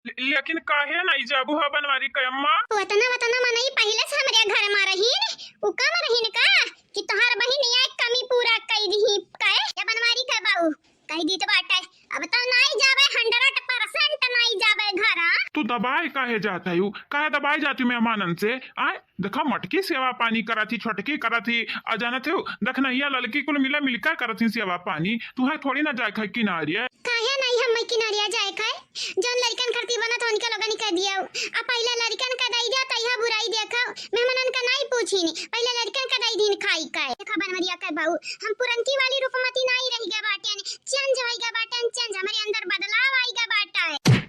ले-, लेकिन काहे नहीं जाबू हो बनवारी के अम्मा? वतना, वतना मनई पहिले से हमरे घर में रहीन, उ कम रहीन का कि तोहार बहिनिया एक कमी पूरा कई दिही का? या बनवारी के बाऊ, कही दी तो बाटे, अब तो नाई जाबे, hundred percent नाई जाबे घर। तू दबाए काहे जात है? काहे दबाए जाती मेहमानन से? आए, देखा, मटकी सेवा पानी करत ही, छोटकी करत ही, आ जानत हो, दखनैया ललकी कुल मिला मिलकर करत ही सेवा पानी। तुहे थोड़ी ना जाए खाए किनारे। काहे नहीं हम किनारिया जाए खाए? जौन लड़कन खरती बनत हो, उनके लोगन के दियो। आ पहिले लड़कन का दई दिया, तैहा बुराई देखो। मेहमानन का नहीं पूछी नी, पहिले लड़कन का दई दिन खाई खाए। देखा बनवरिया के बहू, हम पुरनकी वाली रूपमती नहीं रह गए बाटे, change होई गए बाटे, change। हमारे अंदर बदलाव आई गए बाटे।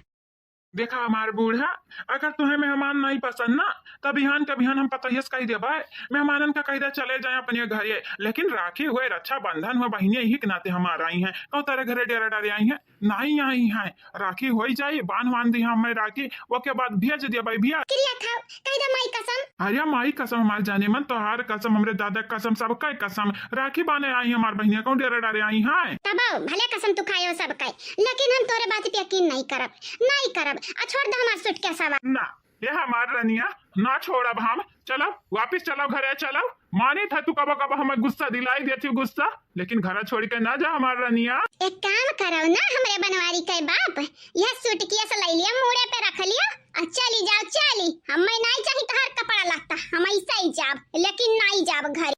देखा हमार बूढ़ा, अगर तुम्हें मेहमान नहीं पसंद ना, तब बिहान का बिहान हम पतोहिया से कही देबे, मेहमानन का कही दे चले जाए अपने घरे। लेकिन राखी हुए, रक्षाबंधन हुए, बहिनिया यही के नाते हमार आई हैं, कौन तारे घरे डेरा डारे आई हैं, नहीं आई हैं। राखी होई जाए, बांध बांध दी हम मैं राखी, ओके बाद भेज देबे भैया। किरिया खाओ, कही दे माई कसम। अरे माई कसम, हमार जाने मन, तोहार कसम, हमरे दादा कसम, सबका कसम, राखी बांधे आई हमार बहिनिया, कौन डेरा डारे आई हैं। तब भले कसम तू खायो सबका, लेकिन हम तोरे बात पे यकीन नहीं करब, नहीं करब। आ छोड़ दे हमार सूटकेसवा। ना, ये हमार रनिया, ना छोड़ब हम। चलो, वापिस चलो, घरे चलो। मानी था तू कबो कबो हमें गुस्सा दिलाई देती, गुस्सा, लेकिन घर छोड़ के ना जा हमार रनिया। एक काम करो ना, हमरे बनवारी के बाप, यह सूटकेस ले लिया, मूड़े पे रख लिया और चली जाओ, चली। हमें नहीं चाहिए तोहार कपड़ा लत्ता, हम ऐसे ही जाब, लेकिन नहीं जाब घर।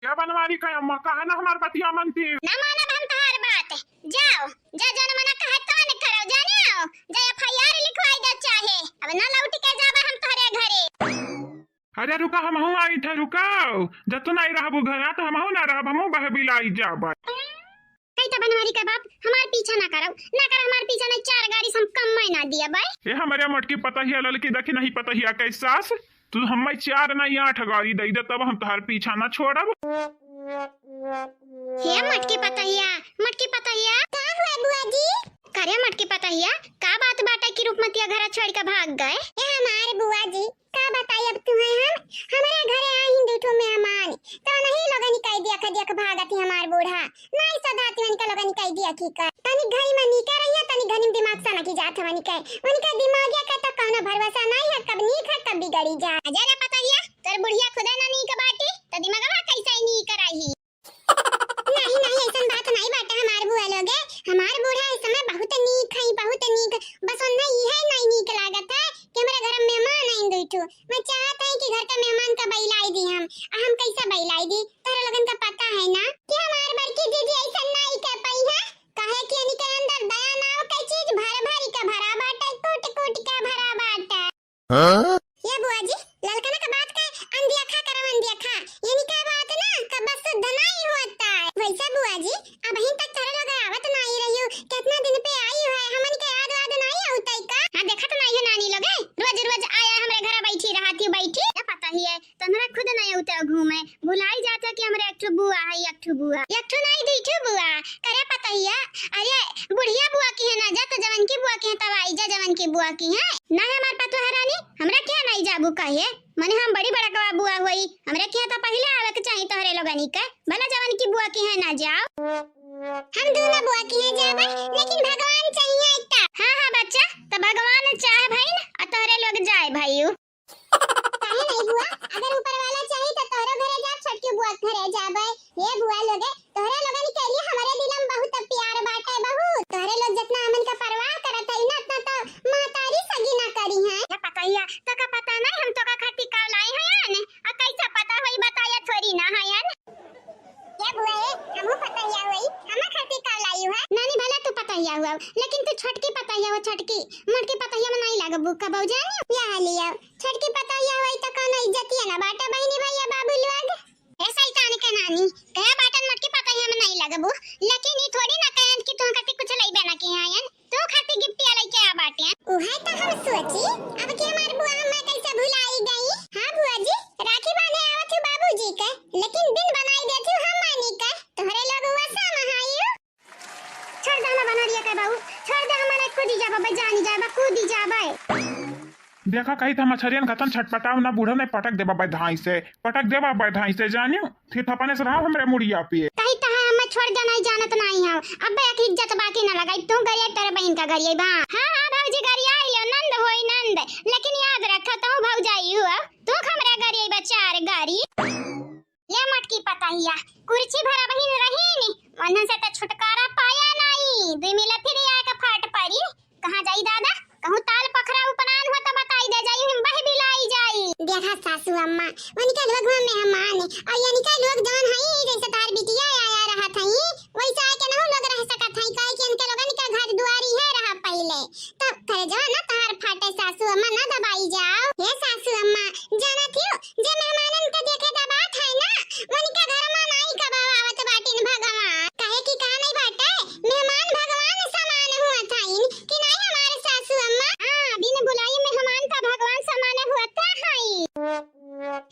क्या बनवारी का अम्मा, कहा ना हमार बतिया मनती। ना मानब हम तोहार बात। जाओ, जा जौन मना कहे तौन करो, जाने आओ। जा F I R लिखवाई दे चाहे। अब ना लौट के जाबे हम तोहरे घरे। अरे रुका, हमहू आई थे, रुकाओ। जब तू नहीं रहबू घरा तो हमहू ना रहब, हमहू बहबिलाई जाबे। कही तो बनवारी का बाप, हमार पीछा ना करो, ना कर हमार पीछा, नहीं चार गाड़ी से हम कम में ना दिया बाय। ए हमरे मटकी पतहिया ललकी, देखी नहीं पतहिया कैसास, तू हमें चार नहीं आठ गाड़ी दे दे, तब हम तोहार पीछा ना छोड़ब। हे मटकी पतहिया, मटकी पतहिया। का हुआ बुआ जी? करे मटकी पतहिया, का बात बाटे कि रूपमतिया घर छोड़ के भाग गए? ए हमार बुआ जी, का बताई अब तुम्हें हम, हमारे घरे आई दू ठो मेहमान, तो नहीं लोगन कह दिया, कह दिया के भागत ही हमार बूढ़ा, नहीं सधाती उनका लोगन कह दिया कि तनी घरी में नीके रहिया, तनी घनी में दिमाग सनकी जात है उनके। उनके दिमागिया का तो कौनो भरोसा नहीं है, कब नीक है, कब बिगड़ी जा। अजय रे पतोहिया, तोर बुढ़िया खुदे ना नीक बाटी, तो दिमागवा कैसे नीक रही? नहीं, नहीं, ऐसन बात नहीं बाटे हमार बुआ लोगे। हमार बूढ़ा इस समय बहुत नीक है, बहुत नीक। बस उन्हें इहे नहीं नीक लागत है कि हमरे घर में मेहमान आइन दुई ठो। मैं चाहत है कि घर का मेहमान का बइलाई दी हम। आ हम कैसे बइलाई दी? तोहरे लोगन का पता है ना कि हमार बड़की दीदी ऐसन नहीं कर पाई है, काहे कि इनके अंदर दया नाव के चीज भर भर के भरा बाटे, कूट कूट के भरा बाटे। हाँ? ये बुआ जी, ललकना का बात का अनदियाखा करब अनदियाखा। इनका बात ना कब शुद्ध नहीं होता है। वैसे बुआ जी, अबहिन तक तोहरे लोग आवत नहीं रहियो, कितना दिन पे आई है, हमन के याद वाद नहीं आवत है का? हाँ, देखत नहीं है नानी लोगे, रोज रोज आया हमरे घर बैठी रहत ही, बैठी। क्या पता ही है, तोहरा खुद नहीं आवत है घूमे, भुलाई जात है कि हमरे एक ठो बुआ है, एक ठो बुआ, एक ठो नहीं, दुई ठो बुआ। करे पतोहिया, अरे बुढ़िया बुआ की है ना, जा तो जवन की बुआ की है, तब आई जा जवन की बुआ की है। नहीं हमार पतोह रानी, हमरा क्या नहीं जाबू कहे, मने हम बड़ी बड़कवा बुआ होई, हमरे किहाँ तो पहिले आवे के चाही तोहरे लोगनी के, भला जवन की बुआ किहाँ ना जाओ। हम दोनों बुआ किहाँ जाबे, लेकिन भगवान चाहिए तब। हाँ, हाँ बच्चा, तो भगवान चाह भइन, आ तोहरे लोग जाए भाई। काहे नहीं बुआ, अगर ऊपर वाला चाही तो तोहरो घरे जाब, छोटकी बुआ के घरे जाबे। हे बुआ लोगे, तोहरे लोगन के लिए हमरे दिल में बहुत प्यार बाटे बहू। तोहरे लोग जितना हमन का परवाह करत है ना, उतना तो महतारी सगी ना करी है। क्या पता हिया, तो का पता नहीं हम तो का खातिर का लाई है यान? आ कैसा पता होई, बताया थोड़ी ना है यान। ये बुआ ए, हमहू पता हिया होई, हमर खातिर का लाई है? नानी भला तू पता हिया हुआ, लेकिन तू छोटकी पता हिया हो, छोटकी, मोटकी पता हिया में नहीं लगबू कबऊ जानी। या लिया, छोटकी पता हिया होई तो कौनो इज्जतिया ना बाटे बहिनी भैया बाबू लोग। ए शैतान के नानी, कहे बाटन मोटकी पतोहिया में नहीं लगबू, लेकिन ई थोड़ी ना कहन कि तू खातिर कुछ लइबे ना किहे आयन, तू खातिर गिफ्टिया लइके आ बाटे। उहे तो हम सोची, अब के हमार बुआ हमें कैसे भुलाई गई। हाँ बुआ जी, राखी बांधे आवत हूँ बाबूजी के, लेकिन बिन बनाई देत हूँ हम मानी के, तोहरे लोग वसा महायू। छोड़ दे हमें बनरिया के बहू, छोड़ दे हमें, कूदी जाबे, जानी जाबे, कूदी जाबे। देखा कही था मछरियन खतन छटपटाव ना, बूढ़ा नहीं पटक देबा बे धाई से, पटक देबा बे धाई से, जानियो, फिर थपने से रहा हमरे मुड़िया पे। कही था हमें छोड़ दे, नहीं जानत नहीं है, अब एक इज्जत बाकी ना लगाई, तू गरिया तेरे बहन का गरिया बा। हाँ, हाँ भौजी गरिया लियो, नंद होई नंद, लेकिन याद रखा तू भौजाई हुआ, तू हमरा गरिया बा चार गारी। ये मोटकी पतोहिया, कुर्सी भरा बहिन रहीन, वन्हन से त छुटकारा पाया नाई। दुई मिला फिर आए के फाट परी। कहाँ जाई दादा? कहूँ ताल पखरा उपनान हो त बताई दे जाई, हम बह बिलाई जाई। देखा सासू अम्मा, उनके लोग में मेहमान है, और इनके लोग जवन हई, जैसे तार बिटिया आया रहत हई, वैसे आके नहु लोग रह सकत हई, काहे कि इनके लोगन के घर दुआरी है रहा पहिले। तब करे जवा ना तहार फाटे सासू अम्मा, ना दबाई जाओ। हे सासू अम्मा, जानत हियो, जे मेहमानन के देखे दबात है ना, उनके घर में नाई कबाव आवत बाटिन भगवान। काहे कि का नहीं बाटे, मेहमान भगवान समान हुआ थाइन कि नाई हमारे सासू अम्मा। हाँ, बिन बुलाई मेहमान का भगवान समान हुआ था हई।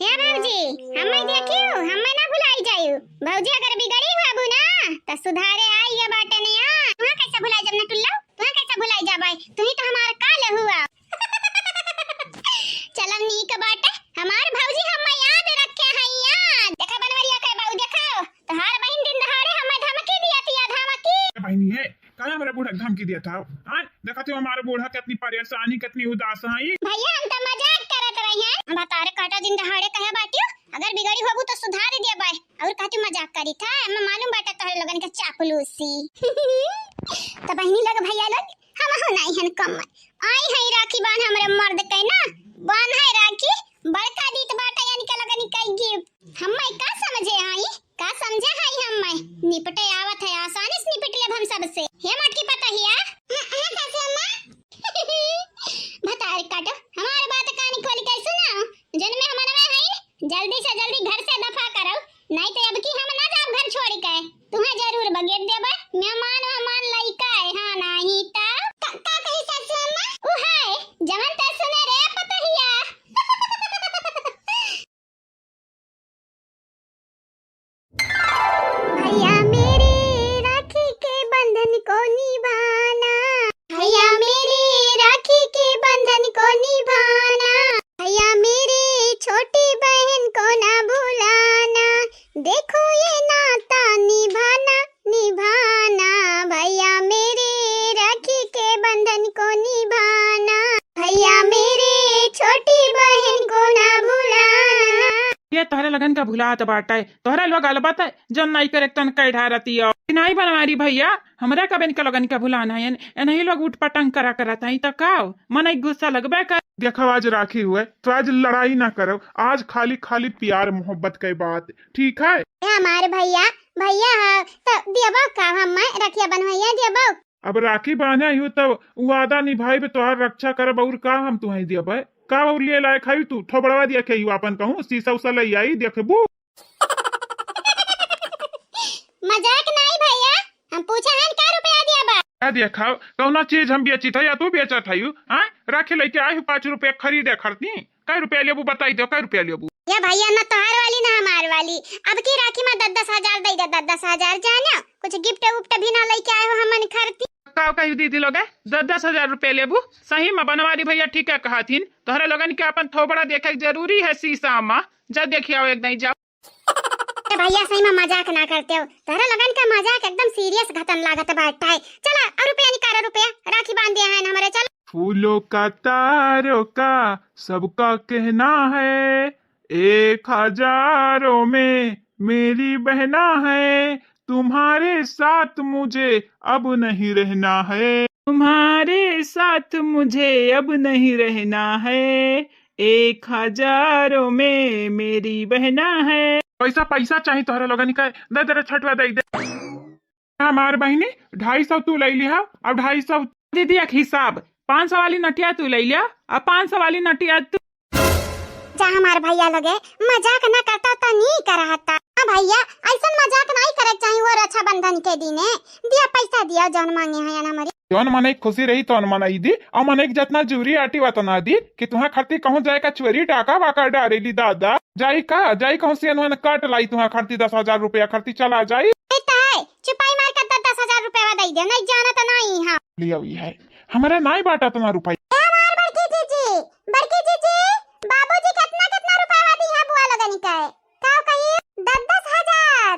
हे भौजी, हमें देखियो, हमें ना भुलाई जाइयो। भौजी अगर बिगड़ी हुआ बू ना, त सुधारे आई ये बाटे ने आ। वहाँ कैसे भुलाई जब ना टुल्लो? तू कैसे भुलाई जाबे? तू ही तो हमार काल हुआ। चलो नीक बाटे, हमार भौजी हम्मे याद रखे है याद। देखा बनवरिया के बहू, देखा, तोहार बहिन दिन दहाड़े हम्मे धमकी दिया थी, धमकी। ए बहिनी है, काहे हमरे बूढ़ा के धमकी दिया था? हाँ, देखा तू हमारे बूढ़ा कितनी परेशानी, कितनी उदास है। भैया हम तो मजाक करत रही हैं। बतारे काटा दिन दहाड़े कहे बाटियो, अगर बिगड़ी होबू तो सुधार दिया बाय। और का तू मजाक करी था? हमें मालूम बाटे तोहरे लोगन के चापलूसी। तो बहिनी लोग, भैया लोग, हम हो नहीं हन कम। आई है राखी बांध हमरे मर्द के ना, बांध है राखी, बड़का दीत बाटे यानी के लगन के गिफ्ट। हम्मे का समझे आई, का समझे आई हम्मे? निपटे आवत है, आसानी से निपट लेब हम सबसे। हे मोटकी पतोहिया। हाँ, हाँ, सासू अम्मा। भतार काटो, हमार बात कान खोल के सुनाओ। जन में हमनवा है, जल्दी से जल्दी घर से दफा करो, नहीं तो अब की हम ना जाब घर छोड़ के। तुम्हें जरूर बगेट देबे, मेहमान वेहमान लइका है, हाँ नहीं तो। का, का कही सासू अम्मा? उ है, जवन ते सुने रे पतोहिया। भैया मेरे राखी के बंधन को निभाना, भैया मेरे राखी के बंधन को निभाना, भैया मेरे छोटी बहन को ना भुलाना, देखो ये नाता निभाना, निभाना, भैया लगन का भुलात बाटे, तोहरा लोग अलबत है, जौन नाई करे तन कह ढारती हो। नाई बनवारी भैया, हमरा कबे इनका लोगन का भुलाना है, एन-, एनही लोग उठ पटंग करा करत हैं, त का हो? मनई गुस्सा लगबे कर। देखो, आज राखी हुए, तो आज लड़ाई ना करो, आज खाली, खाली प्यार मोहब्बत के बात, ठीक है? ए हमार भैया, भैया है, तो दियबो का हम रखिया बनवाइया दियबो? अब राखी बांधा ही हो, तब वादा निभाइबे, तोहार रक्षा करब, और का हम तुहें दियबे? का और लिए लायक है तू? थोबड़वा दिया के ही आपन कहूँ, सीसा उसा ले आई, देखबू। मजाक नाई भैया, हम पूछा हन का रुपया दिया बा? का देखा, कौना चीज हम बेचित है या तू बेचत है? हाँ, राखी लेके आई हूँ, पाँच रुपया खरीदे खरती। कै रुपया लेबू बताई दो, कै रुपया लेबू? या भैया, ना तोहार वाली ना हमार वाली, अब की राखी में दस दस हजार दे दे, दस दस हजार जाना, कुछ गिफ्ट उफ्ट भी ना लेके आए हो हमन खरती। का कही दीदी लोग, दस दस हजार रुपया लेबू? सही में बनवारी भैया ठीक है कहत हिन, तोहरा लोगन के अपन थोबड़ा देखे के जरूरी है सीसा में, जा देखिया एक दाई जाओ। ए भैया, सही में मजाक ना करते हो, तोहरा लगन का मजाक एकदम सीरियस घतन लागत बाटे। चला, और रुपया निकाला, रुपया, राखी बांध दिया है ना हमारे, चल। फूलों का, तारों का, सबका कहना है, एक हजारों में मेरी बहना है, तुम्हारे साथ मुझे अब नहीं रहना है। तुम्हारे साथ मुझे अब नहीं रहना है, एक हजारों में मेरी बहना है। पैसा, पैसा चाही तोहरा लोगन का, दे दे रे छोटवा, दे दे। हमार बहिनी, ढाई सौ तू ले लिहा, अब ढाई सौ। दीदी, एक हिसाब, पाँच सौ वाली नटिया तू ले लिया, अब पाँच सौ वाली नटिया तू। जा हमार भैया लोगे, मजाक ना करता तो नी करहता। हाँ भैया, ऐसन मजाक नहीं करे के चाही वो रक्षाबंधन के दिने। दिया पैसा दिया जौन मांगे हैं हमारे। जौन मनई खुशी रही तौन मनई दी, और मनई के जितना जूरी आटी वतना दी कि तुहाँ खातिर कहूँ जाए का चोरी डाका वाका डारेली दादा। जाई का, जाई कहूँ से अनवन काट लाई तुहाँ खातिर दस हजार रुपया खातिर चला जाई। ए ताई, चुपाई मार के दस दस हजार रुपया दे दे, नहीं जाना तो नहीं हाँ। लिया हुई है, हमारे नाई बाटा तना रुपया। ए हमार बड़की जीजी, बड़की जीजी, बाबूजी कितना कितना रुपया दी है बुआ लोगन के? का कही? दस दस हजार।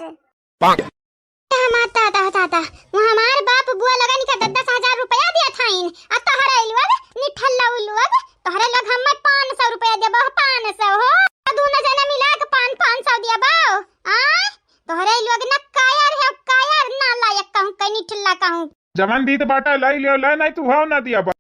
ए हमार दादा, दादा, वो हमार बाप बुआ लोगन के दस दस हजार रुपया दिया थाइन, आ तोहरे लोग निठल्ला लोग, तोहरे लोग हमें पाँच सौ रुपया देबो, पाँच सौ हो, आ दोनों जने मिला के पाँच, पाँच सौ दिया बो। आ तोहरे लोग ना कायर है, कायर ना लायक कहूँ, कहीं निठल्ला कहूँ। जवन दीत बाटा लाई लियो, लाई नहीं तू भाव ना दिया बा।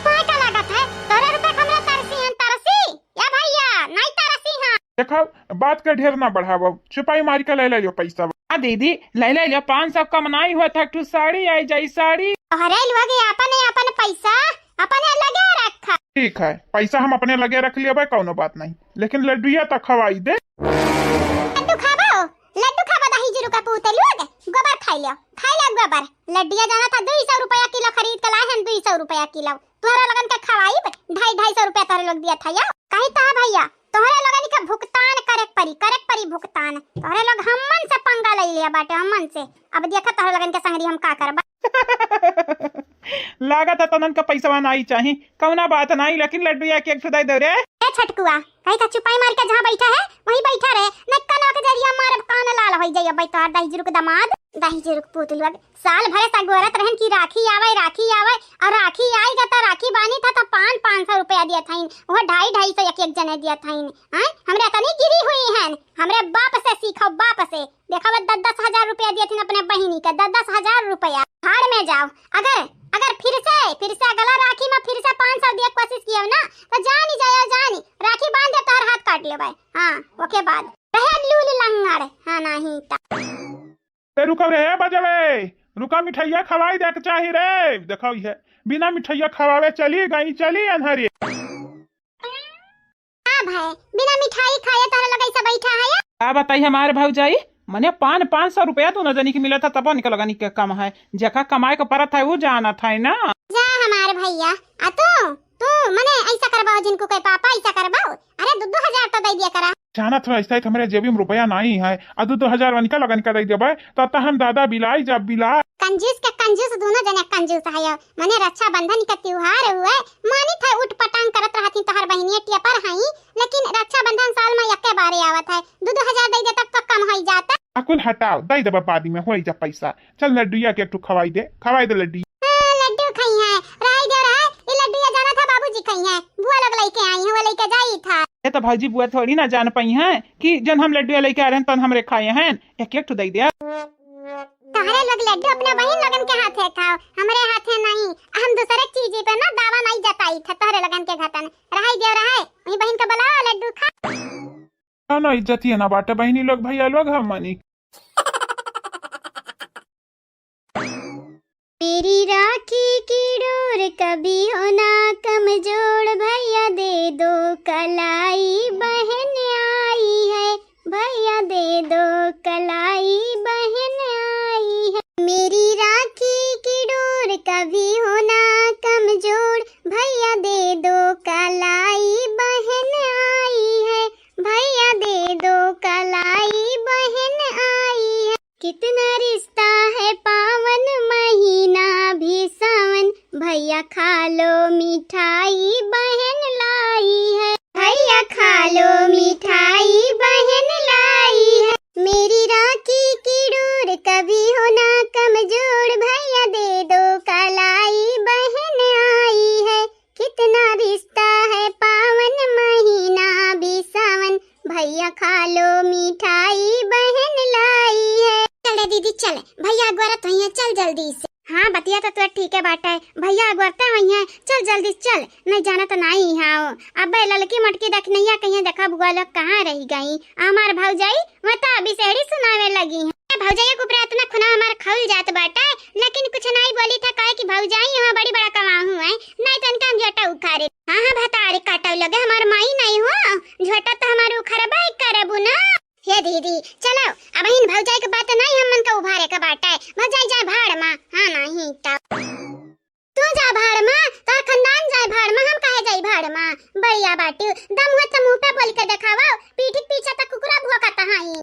तोहे का लागत है? तोरे रुपया के हमरा तरसी हन, तरसी? या भैया, नहीं तरसी हन। देखो, बात के ढेर ना बढ़ावो, चुपाई मार के ले ले लियो पैसा। आ दीदी, ले ले लियो, पाँच सौ कम नहीं हुआ था, एक ठो साड़ी आई जाई, साड़ी। तोहरे लोग अपन, अपन पैसा अपने लगे रखा। ठीक है, पैसा हम अपने लगे रख लिया भाई, कौनो बात नहीं, लेकिन लड्डुया तो खवाई दे। लड्डू खाबो? लड्डू खाबो दही जुरु का पूते लोग, गोबर खाई लियो, खाई लियो गोबर। लड्डुया जाना था दुई सौ रुपया किलो खरीद के लाए हैं, दुई सौ रुपया किलो। तोहरे लोगन के खवाई ढाई, ढाई सौ रुपया तोहरे लोग दिया था या? कही तो है भैया, तोहरे लोगन के भुगतान करे के परी, करे के परी भुगतान। तोहरे लोग हमन से पंगा ले लिया बाटे, हमन से। अब देखा तोहरे लोगन के संगरी हम का करबा। लागत है तनन का पैसवा नाई चाही, कौना बात नाई, लेकिन लड्डुया के एक ठो दे दो रे। ए छटकुआ, कही था चुपाई मार के जहाँ बैठा है, वहीं बैठा रहे। न कनवा के जरिया मारब, कान लाल होई जाई। अब तोहार दही जुरुक दामाद, दही जुरुक पूत लोग। साल भरे से गोरत रहन कि राखी आवे, राखी आवे, और राखी आई गा त राखी बानी था तो पान पाँच सौ रुपया दिया थाइन, वो ढाई, ढाई सौ एक, एक जने दिया थाइन। हैं? हमरे तनी गिरी हुई हैं, हमरे बाप से सीखो, बाप से। देखा, वो दस दस हजार रुपया दिए थे अपने बहिनी का, दस दस हजार रुपया। भाड़ में जाओ। अगर, अगर फिर से, फिर से अगला राखी में फिर से पाँच सौ दिए के कोशिश किया ना, तो जानी जाओ, जानी, राखी बांध दे, तोहर हाथ काट लेबै। हाँ, ओके बाद। रहे लूल लंगड़, हाँ, नहीं ता। ए, रुका रे, ए, बजवे, रुका, मिठाइया खवाई दे के चाही रे। देखो, ये बिना मिठाइया खवावे चली गई, चली अन्हरे। का भाई, बिना मिठाई खाए तोहरे लोग ऐसे बैठा है या? का बताई हमार भौजाई, मने पान पाँच सौ रुपया दोनों जनी के मिलत है, तबो निकल गनी के कम है। जेका कमाए के परत है, वो जानत है ना। जा हमार भैया, आ तू, तू मने ऐसा करबाओ, जिनको कहे पापा ऐसा करबाओ, अरे दो दो हजार तो दे दिया करा। जानत हो, ऐसा है कि हमरे जेबी में रुपया नहीं है, आ दो दो हजार वनिका लगन का दे देबे, तो, तो हम दादा बिलाई जा बिला। कंजूस के कंजूस, दोनों जने कंजूस है यो। मने रक्षाबंधन के त्योहार हुए, मानी था उठ पटांग करत रहती तोहर बहिनिया टिया पर हई, लेकिन रक्षाबंधन साल में यक्के बारे आवत है, दो दो हजार दे दे तब तो कम होई जाता। अकुल हटाओ, दे देबे बाद में, होई जा पैसा। चल लड्डुया के एक ठो खवाई दे, खवाई दे लड्डू। हाँ, लड्डू खाई है, राई दे रहा है, ये लड्डुया जाना था बाबूजी खाई है, बुआ लोग लेके आई है, वो लेके जाई था। ए तो भौजी बुआ थोड़ी ना जान पइहैं कि जौन हम लड्डू लइके आए रहन तौन हमरे खाए हैं, एक एक ठो दइ द्या। तोहरे लोग लड्डू अपने बहिन लोगन के हाथे खाओ, हमरे हाथे नहीं। हम दूसरे चीज पे ना दावा नहीं जताई था तोहरे लोगन के घतन। रहाई दियो रहाई, वही बहिन के बुलाओ लड्डू खा। ना, ना, इज्जतिये ना बाटे बहिनी लोग, भैया लोग हम मानी। मेरी राखी की डोर कभी हो ना कमजोर, भैया दे दो कलाई बहन आई है, भैया दे दो कलाई बहन आई है। मेरी राखी की डोर कभी हो ना कमजोर, भैया दे दो कलाई बहन आई है, भैया दे दो कलाई बहन आई है। कितना रिश्ता है पावन महीना भी सावन, भैया खा लो मिठाई बहन लाई है, भैया खा लो मिठाई बहन लाई है। मेरी राखी की डोर कभी हो ना कमजोर, भैया दे दो कलाई बहन आई है। कितना रिश्ता है पावन महीना भी सावन, भैया खा लो मिठाई बहन लाई है। चल रे दीदी चल, भैया अगोरत होइहैं, चल जल्दी से। हाँ बतिया तो तोर ठीके बाटे, भैया अगोरते होइहैं, चल जल्दी चल, नहीं जाना तो नहीं हाँ। अबे ललकी मोटकी दखिनैया कहिहैं देखा बुआ लोग कहाँ रहि गई, हमार भौजाई वहाँ तो अभी से एड़ी सुनावे लगी है। ए भौजैया के ऊपर इतना खुना हमार खौल जात बाटे, लेकिन कुछ नाई बोली था, काहे कि भौजाई यहाँ बड़ी बड़ा कमाहू है, नाई तो इनका हम झोटा उखारे। हाँ, हाँ, भतार काटव लगे हमार माई नाई हो, झोटा तो हमार उखरबा करबू ना। हे दीदी, चलो, अब इन भौजाई के बात नाई हमन का उभारे का बाटे, भौजाई जाए भाड़ मा। हाँ, नहीं तो। तू जा भाड़ मा, तोर खानदान जाए भाड़ मा, हम काहे जाई भाड़ मा? बढ़िया बाटी, दम हुआ त मुँह पे बोल के देखावा, पीठ के पीछे त कुकुरा भौंकत हई।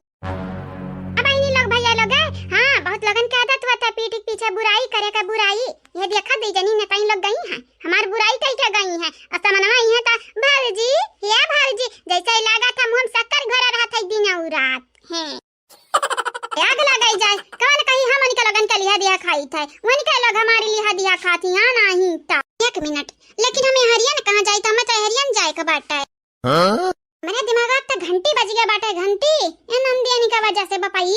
अब बहिनी लोग, भैया लोग, हाँ, बहुत लोगन के आदत होत है पीठ के पीछे बुराई करे के, बुराई। ये देखा दे जनी नेताई लोग गई हैं, हमार बुराई कई के गई हैं, और समनवा आई हैं त भौजी, ये भौजी, जैसे ही लागत है मुँह में शक्कर घोरा रहत है दिन और रात। हैं। आग लगाई जाए, कौन कही हमन के लोगन के लिहा दिहा खाइत है, उनके लोग हमारी लिहा दिहा खाती, हाँ नाही त। एक मिनट, लेकिन हमें हरियन कहाँ जाई, तो हमें तो हरियन जाए के बाटे। हाँ? मेरे दिमाग त घंटी बज गया बाटे, घंटी, ए नंदियनी का वजह से बपाई।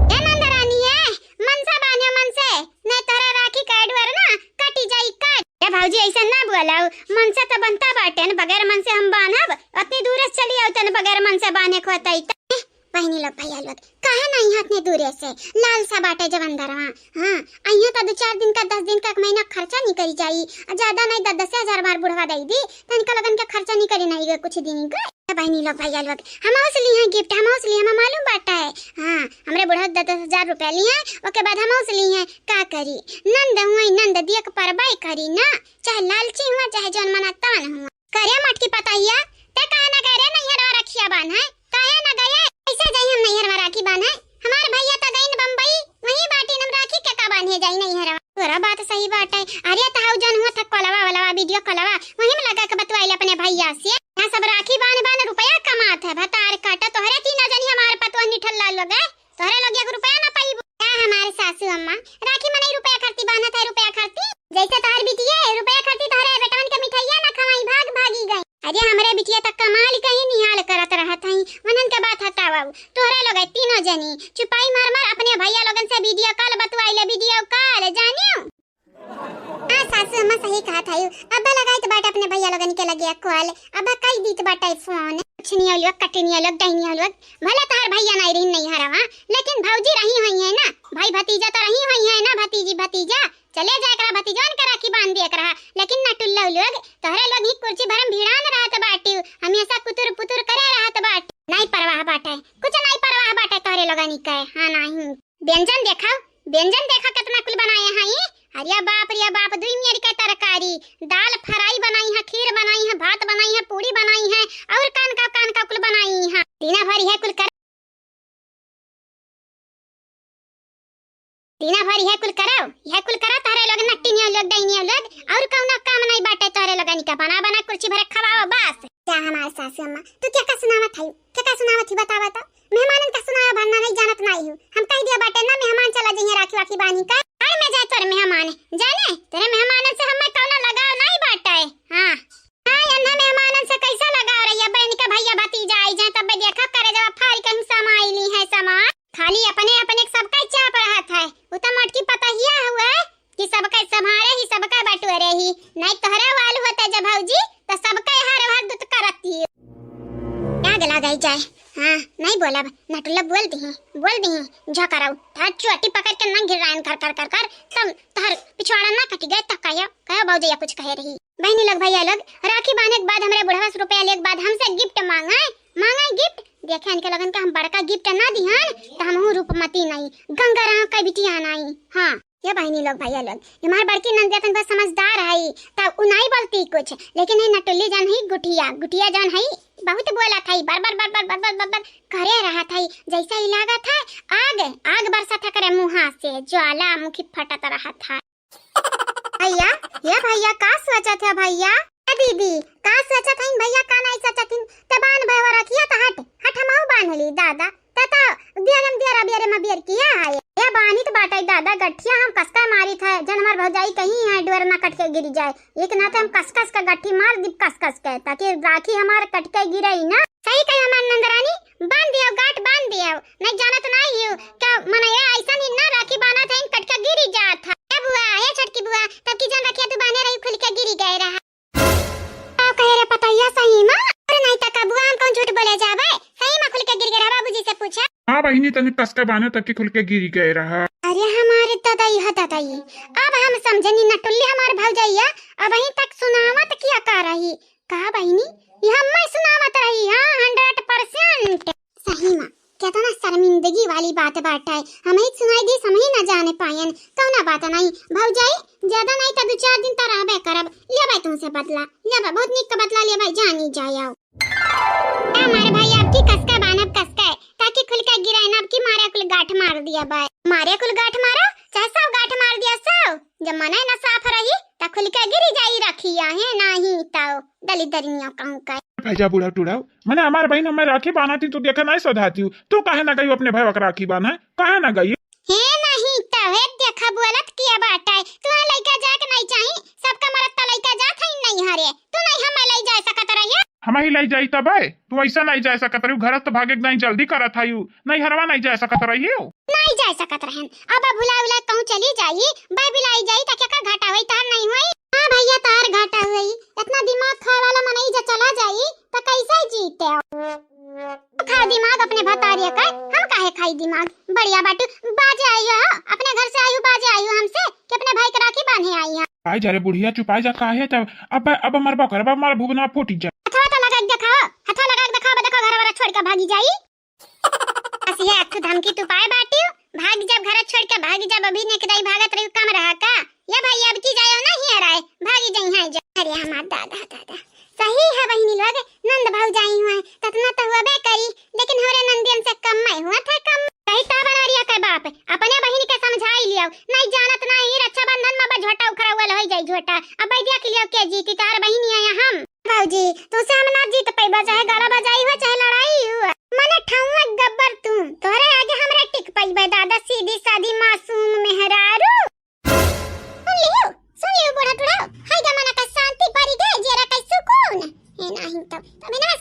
ए नंदरानी, ए मनसे बान्ह्यो मनसे, नहीं तोहरे राखी का डोर ना कटी जाई कट। ए भौजी, ऐसे ना बोलाऊ, मनसे त बनता बाटे न, बगैर मनसे हम बान्हब, अतनी दूर से चली आऊ तन बगैर मनसे बान्हे को तई त। ए, बहिनी लोग, भैया लोग, काहे ना यहाँ अतने दूर से लाल सा बाटे जवन दरवा, हाँ, अइहाँ त दो चार दिन का, दस दिन का, एक महीना खर्चा निकल जाई, आ ज्यादा नहीं दस दस हजार हमार बुढ़वा दे दी, तनिका लोगन के खर्चा निकली नहीं गए कुछ दिन का। ए बहिनी लोग, भैया लोग, हमहू से लिहे gift, हमहू से लिहे, हमें मालूम बाटे। हाँ, हमरे बुढ़वा दस दस हजार रुपया लिहे, ओके बाद हमहू से लिहे। का करी, नंद हुआ, नंद दिया के परबाई करी ना, चाहे लालची हुआ, चाहे जौन मना तवन हुआ। करे मटकी पतहिया, ते काहे ना गए रे नैहरवा रखिया बान्हे? काहे ना गए? कैसे जाई हम नैहरवा राखी बान्हे? हमार भैया त गइन बम्बई, वहीं बाटिन, हम राखी के का बान्हे जाई नैहरवा? तोरा बात सही बाटे। अरे त हऊ जौन हुआ था कोलवा वाला, video कॉलवा, वहीं में लगा के बतवाइल अपने भैया से। यहाँ सब राखी बान्ह बान्ह रुपया कमात है, भतार काटा तोहरे तीनों जनी हमार पतोह निठल्ला लोग है। तोहरे लोग एक रुपया ना पाइबू। का हमार सासू अम्मा, राखी मनई रुपया खरती बान्हत है, रुपया खरती? जैसे तोहर बिटिया है, रुपया खरती तोहरे बेटवन के मिठाइया ना खवाई, भाग भागी गई। अरे हमरे बिटिया त कमाल कहीं निहाल करत रहत हई, उन्हन के बात हटावा। तोहरे लोग है तीनों जनी, चुपाई मार मार अपने भैया लोगन से video call बतवाई ले, video call, जानियो। हाँ सासू अम्मा सही कहत हई, अब्बा लगाइत बाटे अपने भैया लोगन के लगे call, अब्बा कई दीत बाटे phone। कुछ नहीं लोग, कटनी लोग, डहनी लोग, भले तोहर भैया नहीं रही नैहरवा, लेकिन भौजी रही हुई है ना, भाई भतीजा तो रही हुई है ना, भतीजी भतीजा, चले जाए करा भतीजवन के राखी बांध दिया करा, लेकिन नटुल्ला लोग, तोहरे लोग ही कुर्सी भरम भिड़ान रहत बाटी, हमेशा कुतुर पुतुर करे रहत बाटी। नहीं परवाह बाटे, कुछ नहीं परवाह बाटे तोहरे लोगन के। हाँ नहीं। व्यंजन देखा, व्यंजन देखा कितना कुल बनाए हैं ये। अरे बाप रे बाप, दुई मेर के तरकारी, दाल fry बनाई है, खीर बनाई है, भात बनाई है, पूड़ी बनाई है, और कान का कान का कुल बनाई है। दिना भर यह कुल कर, दिना भर यह कुल करो, यह कुल करो, तोहरे लोग नट्टी नियो लोग, डैनियो लोग, और कौनो काम नहीं बाटे तोहरे लोगन का, बना बना कुर्सी भरे खवाओ बस। क्या हमार सासू अम्मा, तू क्या का सुनावत है, क्या का सुनावत है, बतावा तो। मेहमानन का सुनावा भरना नहीं जानत नहीं हूँ। हम कह दिया बाटे ना मेहमान चला जइहे राखी वाखी बानी का। घर में जाए तोर मेहमान, जाने तेरे मेहमानन से हमें कौनो लगाव नहीं बाटे। खाली अपने अपने सबका चाप रहत है। उ त मोटकी पतहिया हुए कि सबका संभारे ही, सबका बटोरे ही। नहीं तोहरे वाल होते जब भौजी, त सबका हर हर दुत करती। आग लगाई जाए। हाँ, नहीं बोलब, नटुल्ला बोल दिही, बोल दिही, झकराऊ। तोहर चोटी पकड़ के ना गिराइन कर, कर, कर, कर, तब तोहर पिछवाड़ा ना कटी गए, तब कहियो, कहियो भौजैया कुछ कहे रही। बहिनी लोग, भैया लोग, राखी बांधे के बाद हमरे बुढ़वा से रुपया ले के बाद हमसे gift मांगे, मांगे gift। देखे इनके लोगन का हम बड़का gift ना दिहन, त हमहू रूपमती नहीं, गंगा राम का बिटिया नहीं। हाँ। ये बहिनी लोग, भैया लोग, हमार बड़की नंदिया तन बहुत समझदार है, तब उ नहीं बोलती कुछ, लेकिन ये नटुल्ली जान है गुठिया, गुठिया जान है, बहुत बोला था, बर बर बर बर बर बर बर बर करे रहा था, जैसे ही लगा था आग, आग बरसा था करे मुँहा से, ज्वालामुखी फटत रहा था। भैया, ये भैया का सोचत है भैया? ए दीदी, का सोचत हईन भैया, का नहीं सोचत हईन? ते बांध भैया रखिया त हट, हट हमहू बांध ली दादा। त त दियरम दियर अबियरे मा बियर किया है। ये बानी त बाटे दादा, गठिया हम कसका मारी था, जन हमार भौजाई कहीं है डोर ना कट के गिरी जाए। एक ना त हम कस कस का गठी मार दी, कस कस के, ताकि राखी हमार कट के गिरे ही ना। सही कहे हमार नंदरानी, बांध दियो, गांठ बांध दियो। नहीं जानत नहीं हियो, क्या मनैया ऐसा ही ना राखी बांधत है, कट के गिरी जात है। ए बुआ, ए छोटकी बुआ, तब की जान रखिया तू बांधे रही, खुल के गिरी गए रहा। का कहे रे पतैया, सही मा? अरे नहीं त का बुआ, हम कौन झूठ बोले जाबे? सही मा खुल के गिर गए रहा, बाबूजी से पूछा। हाँ बहिनी, तनी कस के बांधे तकी खुल के गिर गए रहा। अरे हमारे ददाई ह ददाई, अब हम समझनी नटुल्ली हमार भौजैया, अबहीं तक सुनावत किया का रही। का बहिनी, ये हम्मे सुनावत रही, हाँ, hundred percent। सही मा, केतना शर्मिंदगी वाली बात बाटे। हमही सुनाई दी, हमही ना जाने पायन। कौना बात नहीं, भौजाई, ज्यादा नहीं त दू चार दिन त रहबे करब। लेबै तुमसे बदला, लेबै, बहुत नीक का बदला लेबै, जानी जाए आओ। ए हमारे भाई, आपकी कसका बानब कसका है, ताकि खुल के गिराए ना, आपकी मारे कुल गांठ मार दिया भाई। मारे कुल गांठ मारो, चाहे सौ गांठ मार दिया, सौ। जब मने ना साफ रही, त खुल के गिरी जाई रखिया है, नहीं तो दलिदरिया कहूँ का। भैया बूढ़ा टूढ़ा, मने हमार बहिन हमें राखी बांधती, तू देखे नहीं सोधाती हूँ, तू काहे ना गई अपने भाई का राखी बांधे, काहे ना गई? हे नहीं तो, हे देखा बोलत किया बाटे, तू लइका जाए के नहीं चाही, सबका मरद त लइका जात है नहीं हरे, तू नहीं हमें लई जा सकत रहिए। हम ही लई जाई तबे, तू ऐसा नहीं जा सकत रही, घर से तो भागे के नहीं जल्दी करत है, नहीं हरवा नहीं जा सकत रही। नहीं जा सकत रहन। अब भुला उला कहूँ चली जाई, बाय बिलाई जाई, त क्या का घाटा होई, तार नहीं होई? हाँ भैया, तार घाटा होई। इतना दिमाग खाए वाला मनई जे चला जाई, त कैसे जीते? खा दिमाग अपने भतारिया का, हम काहे खाई दिमाग? बढ़िया बाटू, बाजे आई हो, अपने घर से आई हो, बाजे आई हो हमसे कि अपने भाई के राखी बांधे आई है। आई जा रे बुढ़िया, चुपाई जा, काहे तब अब, अब मरबा करबा, मार भुगना फूटी जा। हथवा तो लगा के दिखाओ, हथवा लगा के दिखाओ, देखो घर वाला छोड़ के भागी जाई। बस ये एक ठो धमकी तू पाए बाटियो, भाग जब घर छोड़ के भाग जब, अभी नेकदाई भागत रही कम रहा का? या भाई अब की जायो ना हियर आए, भागी जाई है जा। अरे हमार दादा दादा, सही है बहिनी लोग, नंद भौजाई हुआ है, ततना तो हुआ बे करी, लेकिन हमरे नंदियन से कम मैं हुआ था कम। कही तो बनवरिया के बाप, अपने बहिन के समझाई लियो, नहीं जानत नहीं, रक्षाबंधन में बा झोटा उखड़ा हुआ होई जाई झोटा, अब बैदिया के लियो के जीती, तार बहिनी आया हम। भौजी, तुमसे हम ना जीत पैबा, चाहे गाड़ा बजाई हो, चाहे लड़ाई हो। मने ठौआ गब्बर तू, तोहरे आगे हमरे टिक पैबे दादा, सीधी सादी मासूम मेहरारू। सुन लियो, सुन लियो बूढ़ा टूढ़ा, हाय जमाना का शांति परी गए, जेरा का सुकून। हे नहीं तो, तबे ना